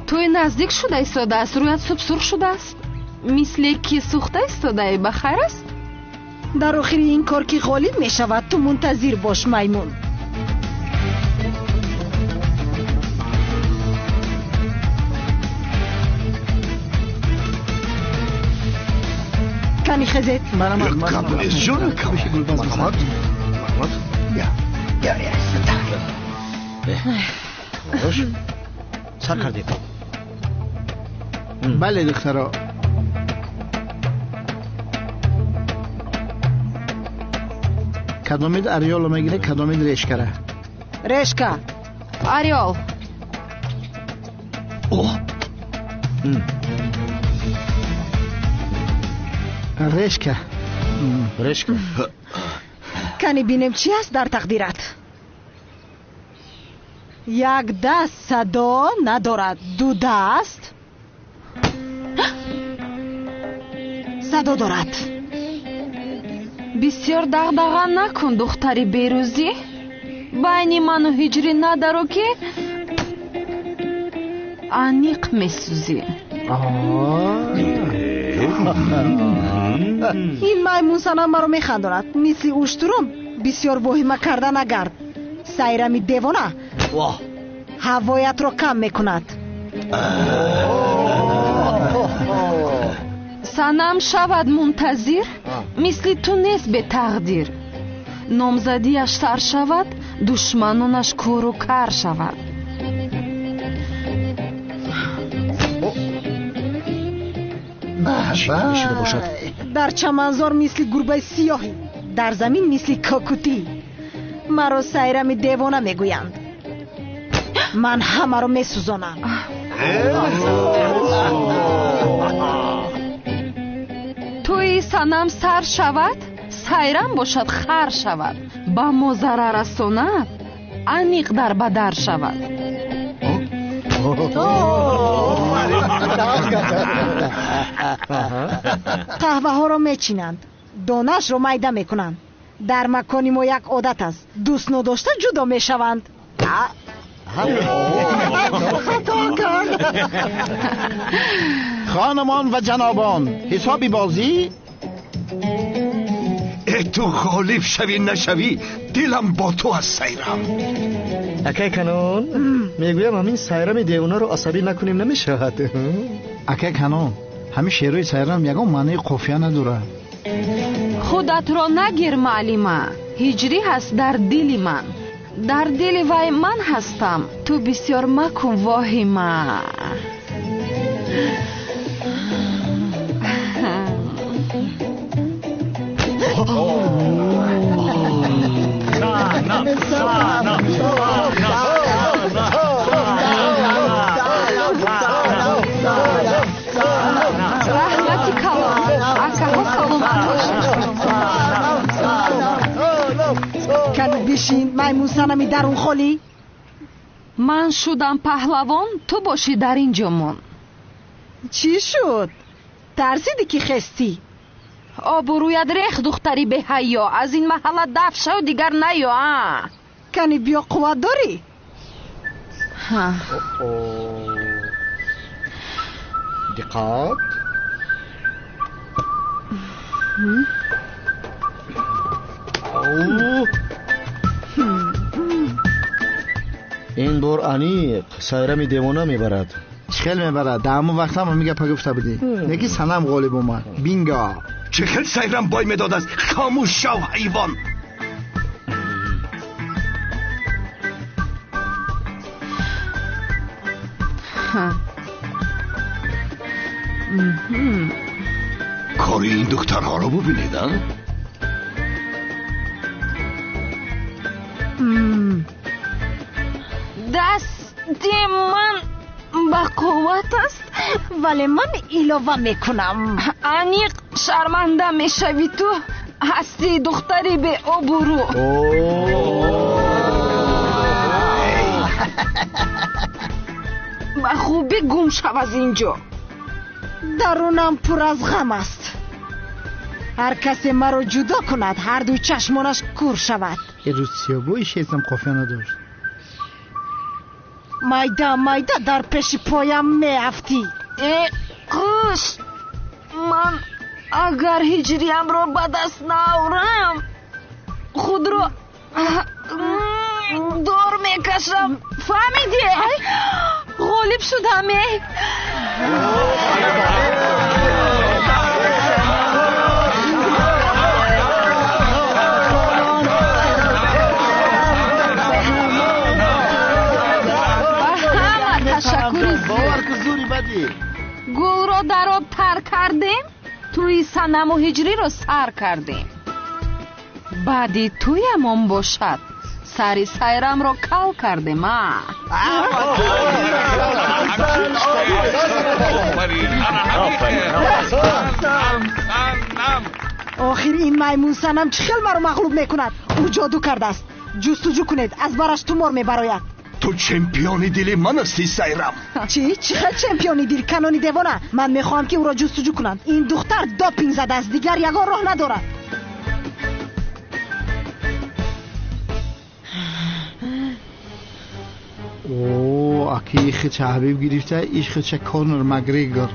Тӯй наздик шуда истодааст, рӯят субсурх шудааст, мисле ки сӯхта истодаӣ. Ба хайр аст? Дар охири ин кор ки ғолиб мешавад, ту мунтазир бош, маймун. Кани хезет. Гап нест, ҷонакам. Марҳамат, марҳамат. Сар кардем. Бале, духтаро. Кадомид ореоло мегирад, кадомид решкара? Решка. Ореол. Решка. Решка. Кани бинем чӣ аст дар тақдират. Як даст садо надорад, ду даст садо дорад. Бисёр дағдаға накун, духтари берӯзӣ. Байни ману ҳиҷрӣ надаро, ки аниқ месӯзӣ. Ин маймунсанам маро механдонад. Мисли уштурум бисёр воҳима карда нагард. Сайрами девона ҳавоятро кам мекунад. Санам шавад мунтазир, мисли ту нест бетақдир. Номзадиаш сар шавад, душманонаш кӯру кар шавад. Дар чаманзор мисли гурбаи сиёҳӣ, дар замин мисли кокутӣ. Маро сайрами девона мегӯянд. Ман ҳамаро месӯзонам. Тӯи санам сар шавад, сайрам бошад хар шавад. Ба мо зарар расонад, аниқ дар ба дар шавад. Қаҳваҳоро мечинанд, донашро майда мекунанд. Дар макони мо як одат аст, дӯст нодошта ҷудо мешаванд. Хато кард. Хонумон ва ҷанобон, ҳисоби бозӣ. Э, ту ғолиб шавӣ нашавӣ, дилам бо ту аст, Сайрам. Акай Канон, мегӯям ҳамин сайрами девонаро асабӣ накунем намешавад. Акай Канон, ҳамин шеърҳои сайрам ягон маънии қофия надорад. Худатро нагир, маълима, ҳиҷрӣ ҳаст дар дили ман. Дар дили вай ман ҳастам, ту бисёр макун воҳима. Раҳмати калон, акаҳо саломат бошед. Кани бишин, маймунсанами дарун холӣ. Ман шудам паҳлавон, ту бошӣ дар ин ҷо мон. Чӣ шуд? Тарсидӣ ки хестӣ? Обрӯят рех, духтари беҳаё. Аз ин маҳалла дафт шав, дигар наё. Кани биё, қувват дорӣ? Диққат. Ин бор аниқ сайрами девона мебарад. Чӣ хел мебарад? Дар ҳамон вақт ҳам ҳамин гапа гуфта будӣ. Неки санам ғолиб омад. Бинго! Чӣ хел сайрам бой медодааст? Хомӯш шав, ҳайвон! Кори ин духтарҳоро бубинед, а? Дасти ман ба қувват аст, вале ман илова мекунам. Аниқ шарманда мешавӣ ту, ҳастӣ духтари беобрӯ. Ба хубӣ гум шав аз ин ҷо. Дарунам пур аз ғам аст. Ҳар касе маро ҷудо кунад, ҳарду чашмонаш кур шавад. Русиёбои шеърам қофия надошт. Майда майда дар пеши поям меафтӣ. Э, қуш, ман агар ҳиҷриямро ба даст наорам, худро дор мекашам. Фаҳмидӣ? Ғолиб шудам, э? Гулро дар об тар кардем, тӯи санаму ҳиҷриро сар кардем. Баъди тӯямон бошад, сари сайрамро кал кардем, а? Охир ин маймунсанам чӣ хел маро мағлуб мекунад? Ӯ ҷоду кардааст. Ҷустуҷӯ кунед, аз бараш тумор мебарояд. Ту чемпиони дили ман ҳастӣ, Сайрам. Чӣ? Чӣ хел чемпиони дил, канони девона? Ман мехоҳам, ки ӯро ҷустуҷӯ кунанд. Ин духтар допинг задааст, дигар ягон роҳ надорад. О, аки хича Ҳабиб гирифта, иш хича Конор Макгрегор.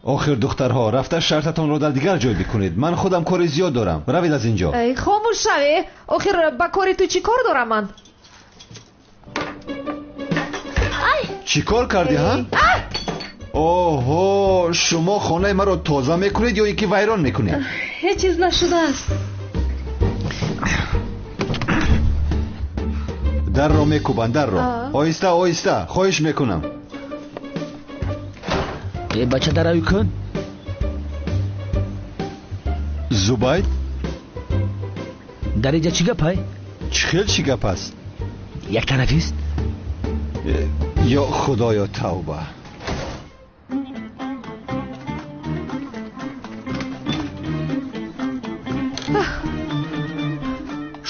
Охир духтарҳо, рафта шартатонро дар дигар ҷой бикунед. Ман худам кори зиёд дорам. Равед аз инҷо. Эй, хомӯш шаве. Охир ба кори ту чӣ кор дорам ман? Чӣ кор кардӣ, ҳа? Оҳо, шумо хонаи маро тоза мекунед ё ин ки вайрон мекунед? Ҳеҷ чиз нашудааст. Дарро мекӯбанд, дарро. Оҳиста, оҳиста, хоҳиш мекунам. Э, бача, даравӣ кун. Зубайд? Дар инҷа чӣ гапай? Чӣ хел чӣ гап аст? Як тарафист? Ё худоё, тавба.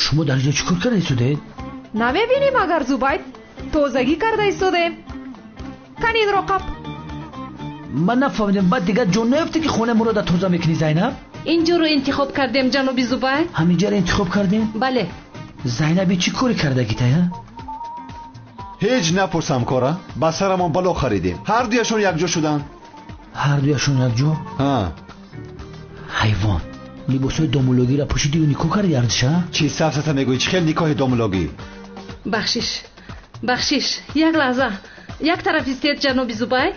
Шумо дар инҷо чӣ кор карда истодаед? Намебинӣ магар, Зубайд? Тозагӣ карда истодаем. Кани инро қап. Ман нафаҳмидам, баъд дигар ҷо наёфте ки хонаи Мурода тоза мекунӣ, Зайнаб? Инҷоро интихоб кардем, ҷаноби Зубайд. Ҳаминҷаро интихоб кардем? Бале. Зайнаби чӣ коре кардагитай, а? Ҳеҷ напурс, ҳамкора. Ба сарамон бало харидем. Ҳар дуяшон якҷо шуданд. Ҳар дуяшон якҷо? Ҳа. Ҳайвон, либосҳои домулогиро пӯшидию никоҳ карди арзиша? Чӣ сафсата мегӯӣ? Чӣ хел никоҳи домулогӣ? Бахшиш, бахшиш, як лаҳза. Як тараф истед, ҷаноби Зубайд.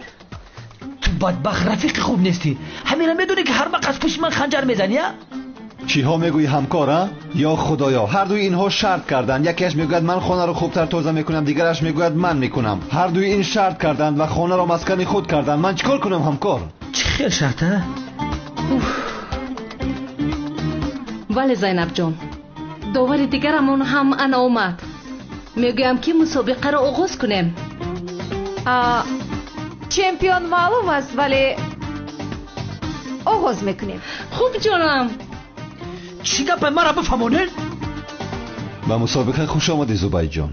Ту бадбахт рафиқи хуб нестӣ. Ҳамина медонӣ, ки ҳар вақт аз пушти ман ханҷар мезанӣ, а? Чиҳо мегӯӣ, ҳамкор, а? Ё худоё, ҳар дуи инҳо шарт карданд. Якеаш мегӯяд, ман хонаро хубтар тоза мекунам, дигараш мегӯяд, ман мекунам. Ҳар дуи ин шарт карданд ва хонаро маскани худ карданд. Ман чӣ кор кунам, ҳамкор? Чӣ хел шарт, а? Бале, Зайнабҷон, довари дигарамон ҳам ана омад. Мегӯям, ки мусобиқаро оғоз кунем. Чемпион маълум аст, вале оғоз мекунем. Хуб, ҷонам. Чӣ гапе, маро бифаҳмонед? Ба мусобиқа хуш омадӣ, Зубайдҷон.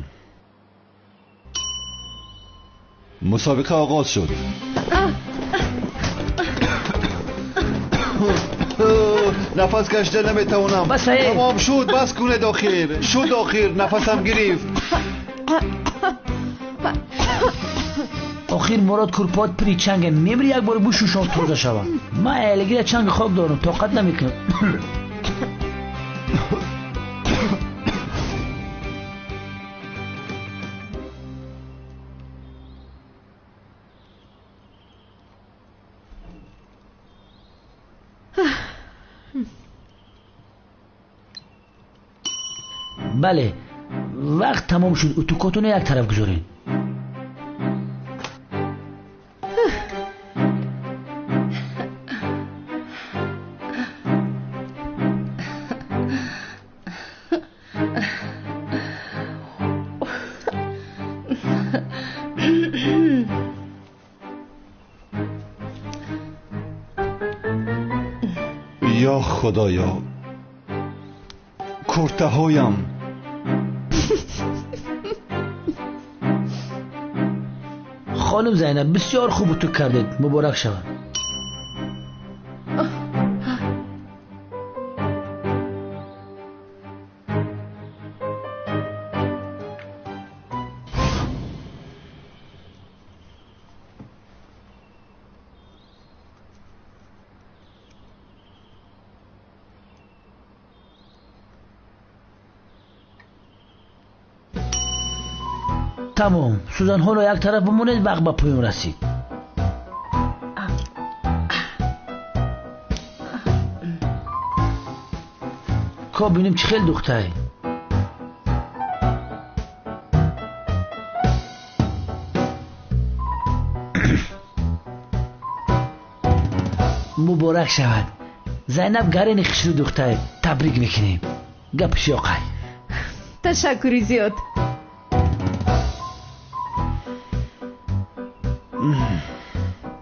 Мусобиқа оғоз шуд. Нафас кашида наметавонам. Тамом шуд, бас кунед охир. Шуд охир, нафасам гирифт. Охир Мурод, курпот пири чанге, мемри, як бор бушӯшон, тоза шава. Ман элегира чанги хок дорам, тоқат намекунам. Бале, вақт тамом шуд. Утукотонро як тараф гузоред. Ё худоё, куртаҳоям. Хонум Зайнаб, бисёр хуб утук кардед, муборак шавад. Тамом, сӯзанҳоро як тараф бимонед, вақт ба поён расид. Ко бинем, чӣ хел духтай. Муборак шавад, Зайнаб гарени хушрӯ духтай, табрик мекунем. Гапи ёқай. Ташаккури зиёд.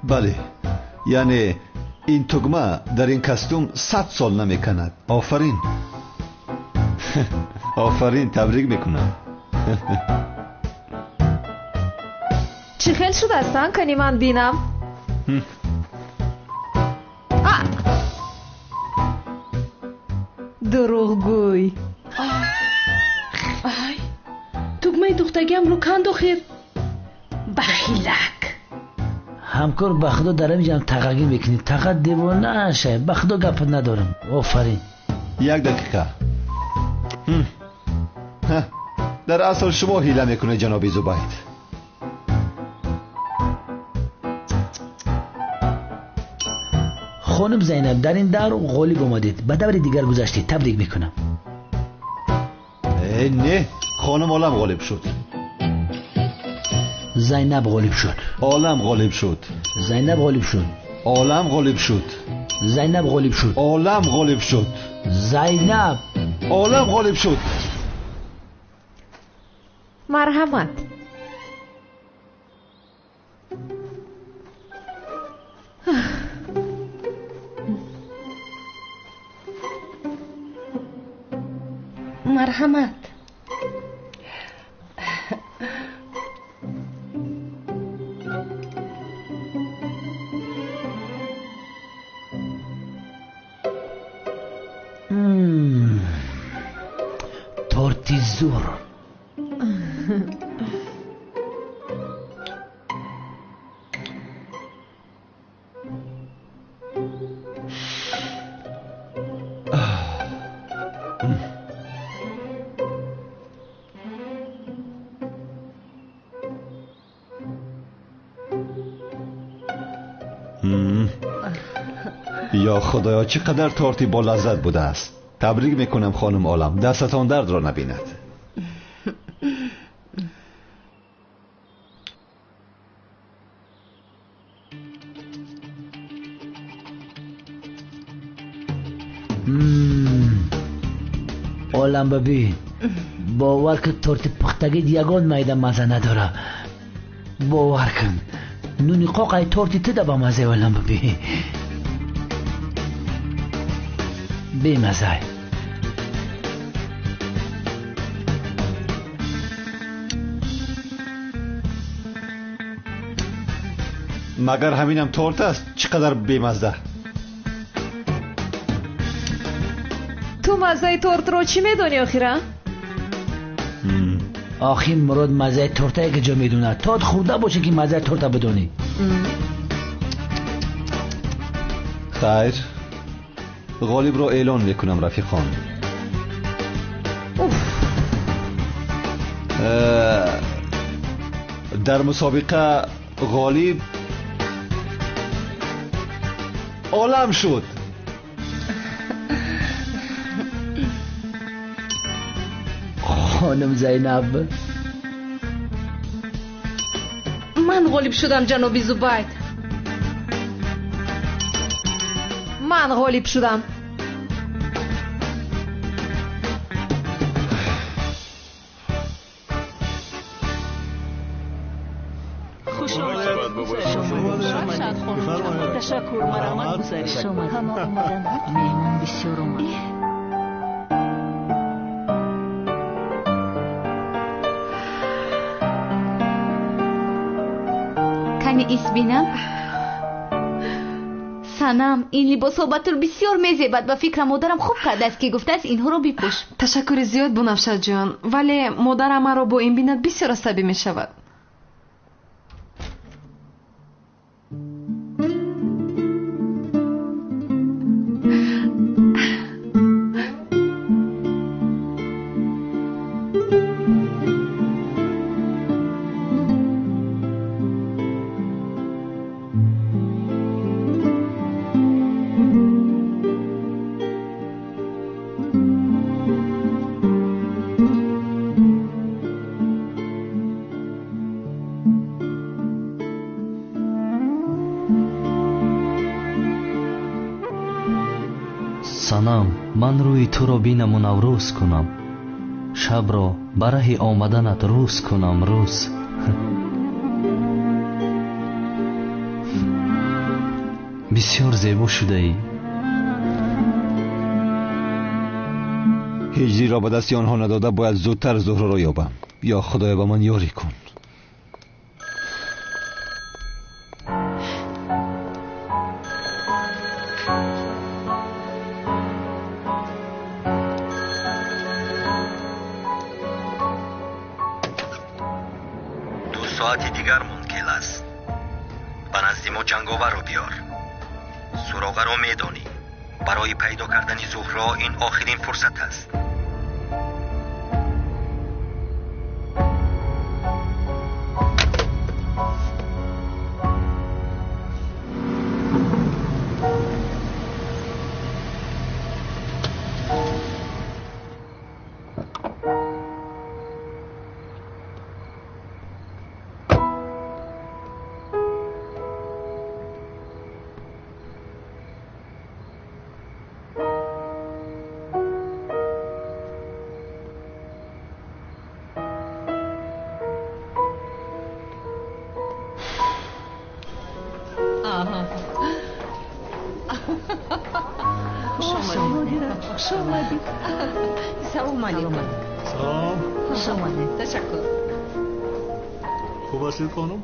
Бале, яъне ин тугма дар ин костюм 100 сол намеканад. Офарин. Офарин, табрик мекунам. Чӣ хел шудааст, ан кани ман бинам? Дурӯғгӯй. Ай, тугмаи духтагиамро канд охир. Бахилак. Ҳамкор, ба худо дар ҳамин ҷам тағагӣ мекунӣ. Таға девона шай. Ба худо гап надорам. Офарин. Як дақиқа. Дар асл шумо ҳила мекунед, ҷаноби Зубайд. Хонум Зайнаб, дар ин давр ғолиб омадед. Ба даври дигар гузаштед. Табрик мекунам. Не, хонум Олам ғолиб шуд. Зайнаб ғолиб шуд. Олам ғолиб шуд. Зайнаб ғолиб шуд. Олам ғолиб шуд. Зайнаб ғолиб шуд. Олам ғолиб шуд. Зайнаб. Олам ғолиб шуд. Марҳамат. Марҳамат. Торти зур. Ё худоё, чӣ қадар торти бо лаззат будааст. Табрик мекунам, хонум Олам, дастатон дардро набинад. Олам бабӣ, бовар кун, торти пухтагит ягон майда маза надора. Бовар кун, нуни қоқай торти туда ба мазаи Олам бабӣ. Бемазай. Магар ҳаминам торт аст? Чӣ қадар бемазза. Ту маззаи тортро чӣ медонӣ охира? Охир Мурод маззаи торта як ҷо медонад. Торт хӯрда бошӣ ки маззаи торта бидонӣ. Хайр, ғолибро эълон мекунам, рафиқон. Дар мусобиқа ғолиб Олам шуд. Хонум Зайнаб. Ман ғолиб шудам, ҷаноби Зубайд. Ман ғолиб шудам. Ташаккур, марҳамат гузаред. Ҳама омаданд. Меҳмон бисёр омад. Кани ис бинам? Санам, ин либосҳо ба тур бисёр мезебад. Ба фикрам модарам хуб кардааст, ки гуфтааст инҳоро бипӯш. Ташаккури зиёд, Бунафшаҷон, вале модарам маро бо ин бинад бисёр асабӣ мешавад. Санам, ман рӯи туро бинаму наврӯз кунам, шабро ба раҳи омаданат рӯз кунам, рӯз. Бисёр зебо шудаӣ. Ҳиҷриро ба дасти онҳо надода бояд зудтар Зуҳроро ёбам. Ё Худоё, ба ман ёрӣ кун. Ду соати дигар монд, Келас. Ба назди мо ҷанговарро биёр. Суроғаро медонӣ. Барои пайдо кардани Зуҳро ин охирин фурсат аст. Салом алейкум. Салом. Хуш омадед. Ташаккур. Хуб ҳастед, хонум?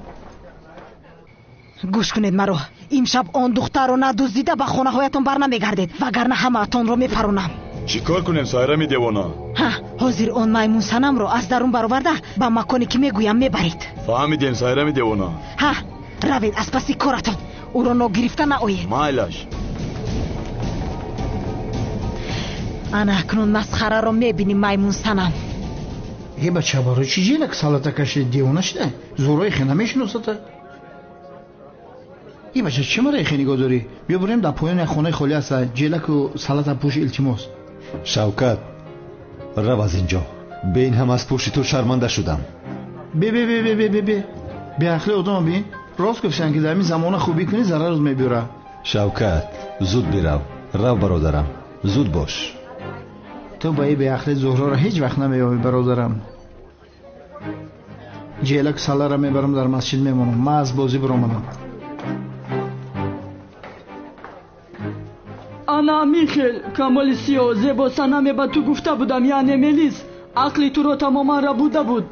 Гӯш кунед маро. Имшаб он духтарро надуздида ба хонаҳоятон барнамегардед, вагарна ҳамаатонро мепаронам. Чӣ кор кунем, Сайрами девона? Ҳа, ҳозир он маймун Санамро аз дарун бароварда ба маконе ки мегӯям мебаред. Фаҳмидем, Сайрами девона. Ҳа, равед аз паси коратон. Ӯро ногирифта наоед. Майлаш. Ана акнун масхараро мебинӣ, маймун Санам. Е бача, барои чӣ ҷелак салата кашид? Девона шуда? Зӯрои хе намешиносата? Е бача, чӣ мара хе нигоҳ дорӣ? Биё бурем дар поёни як хонаи холӣ аста, ҷелаку салата пӯш, илтимос. Шавкат, рав аз инҷо. Бе ин ҳам аз пушти ту шарманда шудам. Бе бе бе бе бе бе бе. Беақли одама бин. Рост гуфтанд ки дар ин замона хубӣ кунӣ зарарот мебиёрад. Шавкат, зуд бирав. Рав, бародарам, зуд бош. Ту ба ин беақли Зуҳроро ҳеҷ вақт намеёбӣ, бародарам. Ҷелаку саларо мебарам, дар масҷид мемонам. Ман аз бозӣ биромадам. Ана Михел, камоли сиёҳ, зебо Санаме ба ту гуфта будам, яъне Мелис, ақли туро тамоман рабуда буд.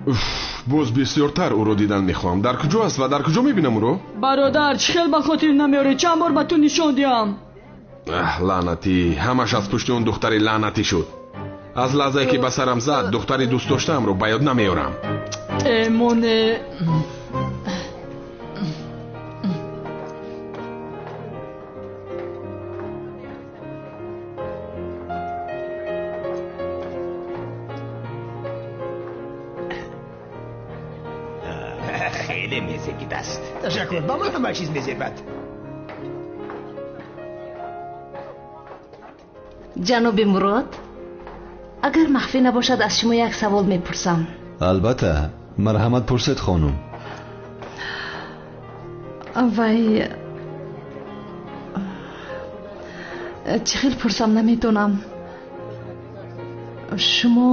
Уф, боз бисёртар ӯро дидан мехоҳам. Дар куҷо аст ва дар куҷо мебинам ӯро? Бародар, чӣ хел ба хотир намеорӣ? Чанд бор ба ту нишон диҳам? Аҳ, лаънатӣ, ҳамаш аз пушти он духтари лаънатӣ шуд. Аз лаҳзае ки ба сарам зад, духтари дӯстдоштаамро ба ёд намеорам. Э, моне. Хеле мезебид аст. Ташаккур, ба ман ҳама чиз мезебад. Ҷаноби Мурод, агар махфӣ набошад, аз шумо як савол мепурсам. Албатта, марҳамат пурсед, хонум. Вай, чӣ хел пурсам намедонам. Шумо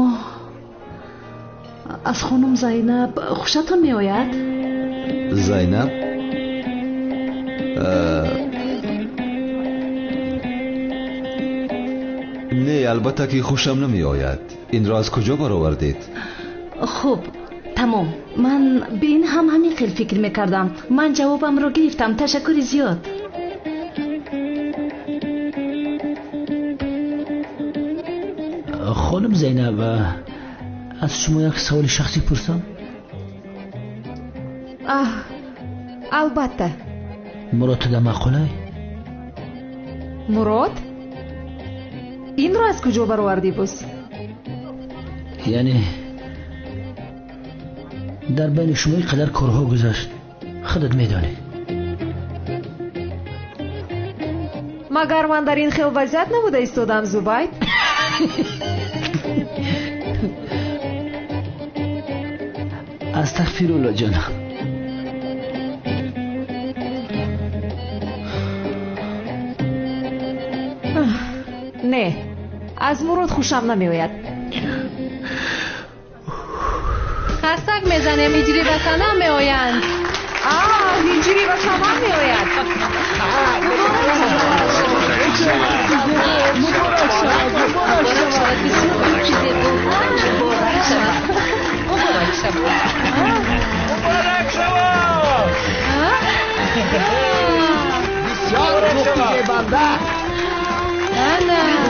аз хонум Зайнаб хушатон меояд? Зайнаб? Не, албатта ки хушам намеояд. Инро аз куҷо баровардед? Хуб, тамом. Ман бе ин ҳам ҳамин хел фикр мекардам. Ман ҷавобамро гирифтам. Ташаккури зиёд. Хонум Зайнаб, аз шумо як саволи шахсӣ пурсам? Аҳ, албатта. Мурод туда маъқулай? Мурод? Инро аз куҷо баровардӣ боз? Яъне дар байни шумо ин қадар корҳо гузашт, худат медонӣ. Магар ман дар ин хел вазъият набуда истодам, Зубайд? Астағфирулло ҷонам. Не, аз Мурод хушам намеояд. Хастак мезанем, ҳиҷрӣ ва Санам меоянд. Ҳиҷрӣ ва Санам меояд. Муборак шавад. Муборак шавад. Бисёр ҷуфти зебанда.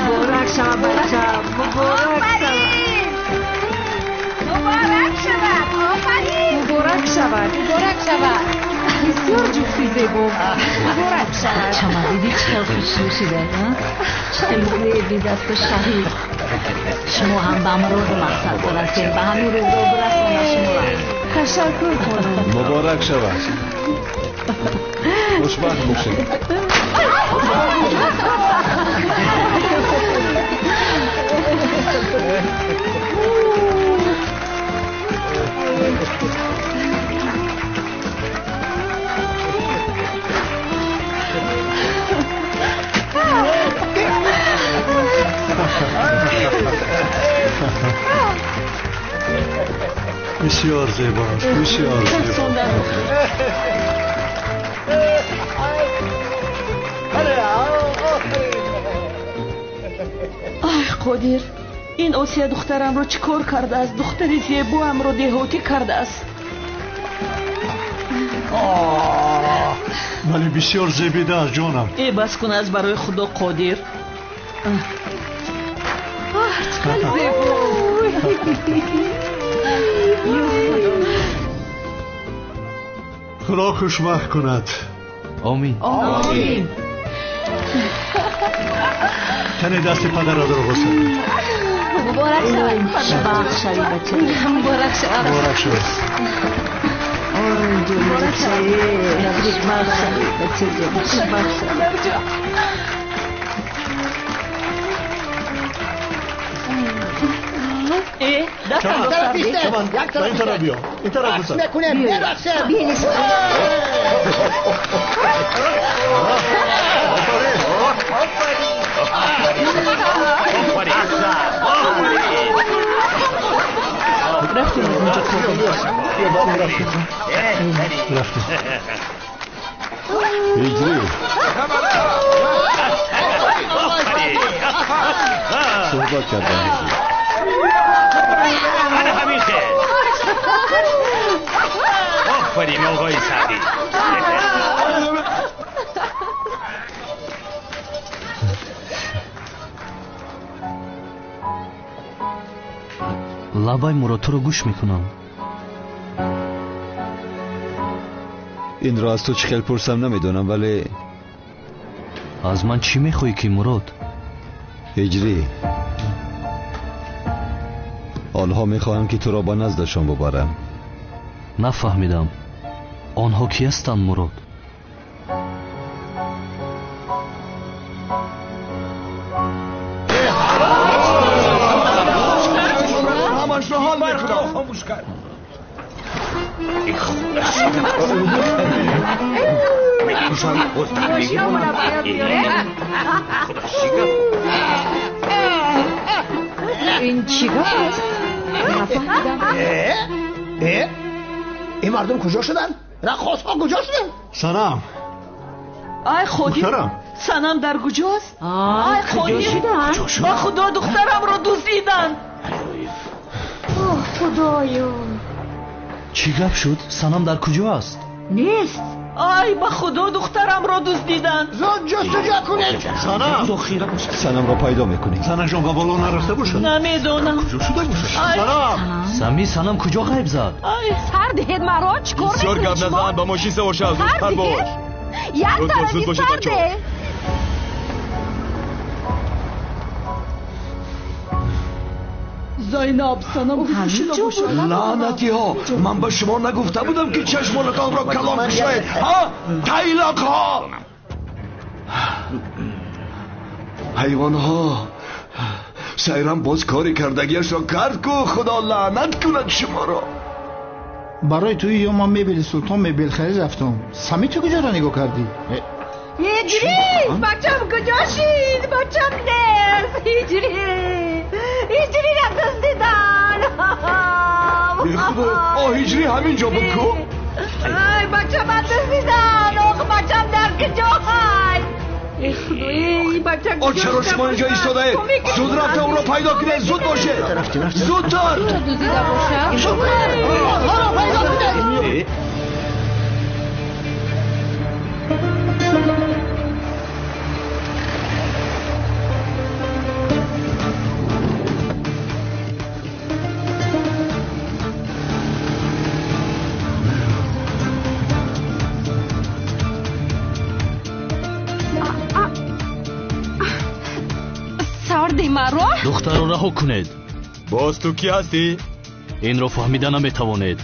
Муборак шавад бачам. Муборак шавад. Муборак шавад. Офарин. Муборак шавад. Муборак шавад. Бисёр ҷуфти зебо. Муборак шавад. Чама диди чӣ хел хушрӯ шуда, чӣ хел зебидасту шаҳид. Шумо ҳам ба муроду мақсад бирасед, ба ҳамин рӯзо бирасонад шуморо. Ташаккур хонум. Муборак шавад. Хушбахт бошед. Бисёр зебо аст, бисёр зебо. Ай Қодир, ин Осия духтарамро чӣ кор кардааст? Духтари зебоамро деҳотӣ кардааст. Вале бисёр зебида аст ҷонам. Э бас кун аз барои Худо Қодир. Чӣ хел зебо. Худо хушбахт кунад. Омин. Омин. Тани дасти падарро бӯса. Муборак шавад. Хушбахт шавӣ бача. Муборак шавад. Муборак шавад. Ором ҷон бача. Хушбахт шавӣ бача ҷон. Хушбахт шавӣ. Чаман, ба ин тараф биё. Ин тараф бӯса. Мекунем, мерақсем. Рафтем аз инҷо Қодир. Рафтем. Ҳиҷрӣ. Суҳбат кардам ҳиҷрӣ. Ана ҳамин хел. Офарин оғои Саъдӣ. Лабай Мурод, туро гӯш мекунам. Инро аз ту чӣ хел пурсам намедонам, вале аз ман чӣ мехоҳӣ ки Мурод? Ҳиҷрӣ, онҳо мехоҳанд ки туро ба наздашон бубарам. Нафаҳмидам. Онҳо кӣ ҳастанд Мурод? Ҳамашро ҳал мекунам. Хомӯш кард. Ин чӣ гап аст? Нафаҳмидам. Ин мардум куҷо шуданд? Раққосҳо куҷо шуданд? Санам. Ай Қодир, Санам дар куҷост? Ай Қодир, ба Худо духтарамро дуздиданд. Оҳ Худоё. Чӣ гап шуд? Санам дар куҷо аст? Нест. Ай ба Худо духтарамро дуздиданд. Зуд ҷустуҷӯ кунед. Санам. Санамро пайдо мекунӣ. Занашон ба боло нарафта бошад? Намедонам. Куҷо шуда бошад? Санам. Сами, Санам куҷо ғайб зад? Ай сар диҳед маро, чӣ кор Бисёр мекунед гап шумо? назан, ба мошин савор шав, зудтар бош. Як Зуд бош, зуд тарафи бошед сар бачаҳо. деҳ. Зайнаб, Санам куҷо шуда бошад? Лаънатиҳо, ман ба шумо нагуфта будам ки чашмонатонро калон кушоед, ҳа? Тайлоқҳо! Ҳайвонҳо! Сайрам боз кори кардагиашро кард ку, Худо лаънат кунад шуморо. Барои туи ё ман мебели Султон мебелхарид рафтам. Сами ту куҷоро нигоҳ кардӣ? Ҳиҷрӣ, бачам куҷо шид? Бачам нест. Ҳиҷрӣ, ҳиҷриро дуздидан. Худо, о ҳиҷрӣ ҳамин ҷо буд ку? Ай бачама дуздидан. Ох, бачам дар куҷо ҳаст? Чаро шумо инҷо истодаед? Зуд рафта ӯро пайдо кунед, зуд бошед, зудтар. Онҳоро пайдо кунед. Маро? Духтарро раҳо кунед. Боз ту кӣ ҳастӣ? Инро фаҳмида наметавонед.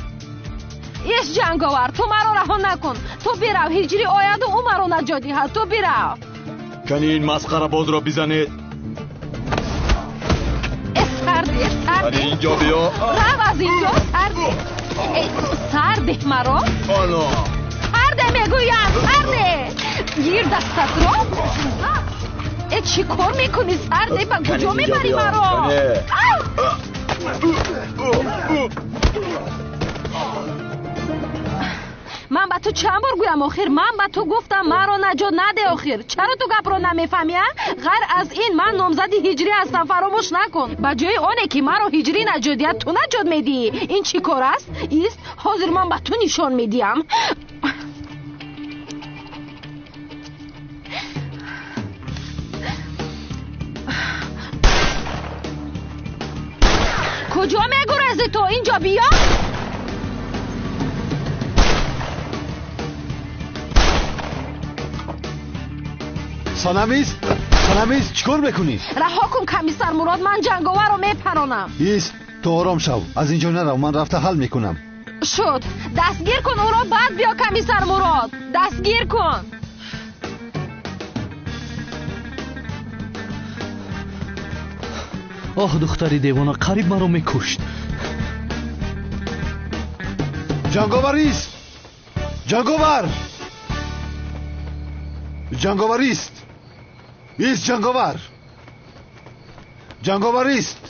Иш ҷанговар, ту маро раҳо накун. Ту бирав, ҳиҷрӣ ояду ӯ маро наҷот диҳад. Ту бирав. Кани ин масхарабозро бизанед. Э сарде, сарде. Кани инҷо биё. Рав аз инҷо, сарде. Э сарде маро. Ано. Сарде мегӯям, сарде. Гир дастатро. Э чӣ кор мекунӣ, сарде? Ба куҷо мебарӣ маро? Ман ба ту чанд бор гӯям охир? Ман ба ту гуфтам маро наҷот наде охир. Чаро ту гапро намефаҳмӣ, а? Ғайр аз ин ман номзади ҳиҷрӣ ҳастам, фаромӯш накун. Ба ҷои оне ки маро ҳиҷрӣ наҷот диҳад, ту наҷот медиҳӣ. Ин чӣ кор аст? Ист, ҳозир ман ба ту нишон медиҳам. Куҷо мегурезӣ ту? Инҷо биё. Санамиз, Санамиз, чӣ кор мекунӣ? Раҳо кун, комиссар Мурод, ман ҷанговарро мепаронам. Ист, ту ором шав, аз инҷо нарав, ман рафта ҳал мекунам. Шуд, дастгир кун ӯро, баъд биё, комиссар Мурод, дастгир кун. Оҳ, духтари девона қариб маро мекушт. Ҷанговарист! Ҷанговар! Ҷанговарист! Ист, ҷанговар! Ҷанговарист!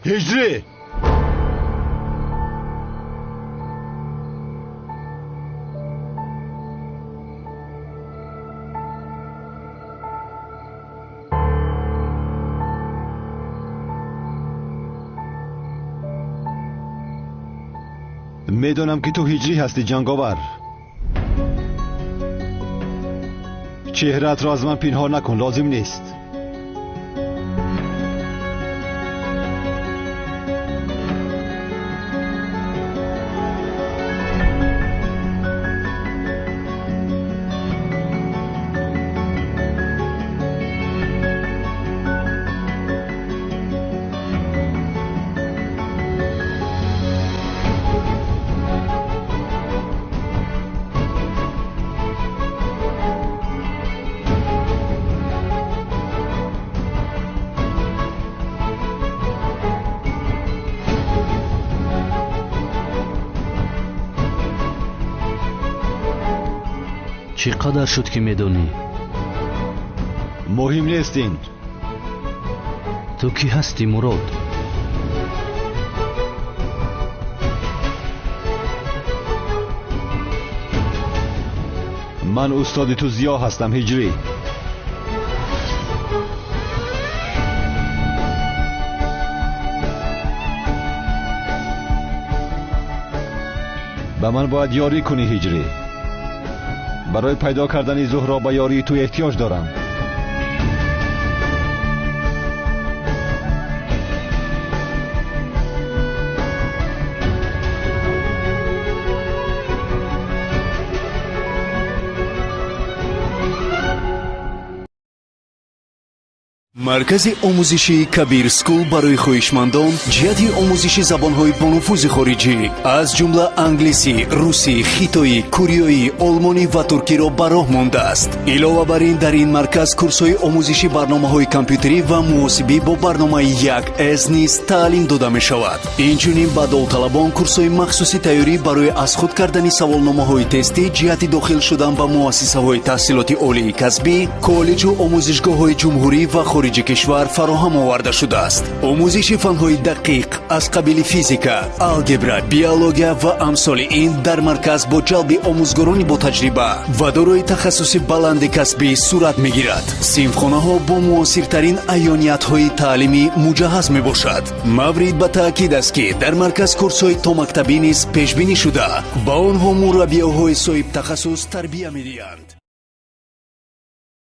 Ҳиҷрӣ! Медонам ки ту ҳиҷрӣ ҳастӣ, ҷанговар. Чеҳраатро аз ман пинҳон накун, лозим нест. Чӣ қадар шуд ки медонӣ? Муҳим нест ин. Ту кӣ ҳастӣ, Мурод? Ман устоди ту Зиё ҳастам, ҳиҷрӣ. Ба ман бояд ёрӣ кунӣ, ҳиҷрӣ. Барои пайдо кардани Зуҳро ба ёрии ту эҳтиёҷ дорам. Маркази омӯзишии Кабир Скул барои хоҳишмандон ҷиҳати омӯзиши забонҳои бонуфузи хориҷӣ аз ҷумла англисӣ, русӣ, хитоӣ, кореоӣ, олмонӣ ва туркиро ба роҳ мондааст. Илова бар ин, дар ин марказ курсҳои омӯзиши барномаҳои компютерӣ ва муҳосибӣ бо барномаи 1С низ таълим дода мешавад. Инчунин ба довталабон курсҳои махсуси тайёрӣ барои аз худ кардани саволномаҳои тестӣ ҷиҳати дохил шудан ба муассисаҳои таҳсилоти олии касбӣ, коллеҷу омӯзишгоҳҳои ҷумҳурӣ ва хориҷӣ хориҷи кишвар фароҳам оварда шудааст. Омӯзиши фанҳои дақиқ аз қабили физика, алгебра, биология ва амсоли ин дар марказ бо ҷалби омӯзгорони ботаҷриба ва дорои тахассуси баланди касбӣ сурат мегирад. Синфхонаҳо бо муосиртарин аёниятҳои таълимӣ муҷаҳҳаз мебошад. Маврид ба таъкид аст, ки дар марказ курсҳои томактабӣ низ пешбинӣ шуда, ба онҳо мураббиёҳои соҳибтахассус тарбия медиҳанд.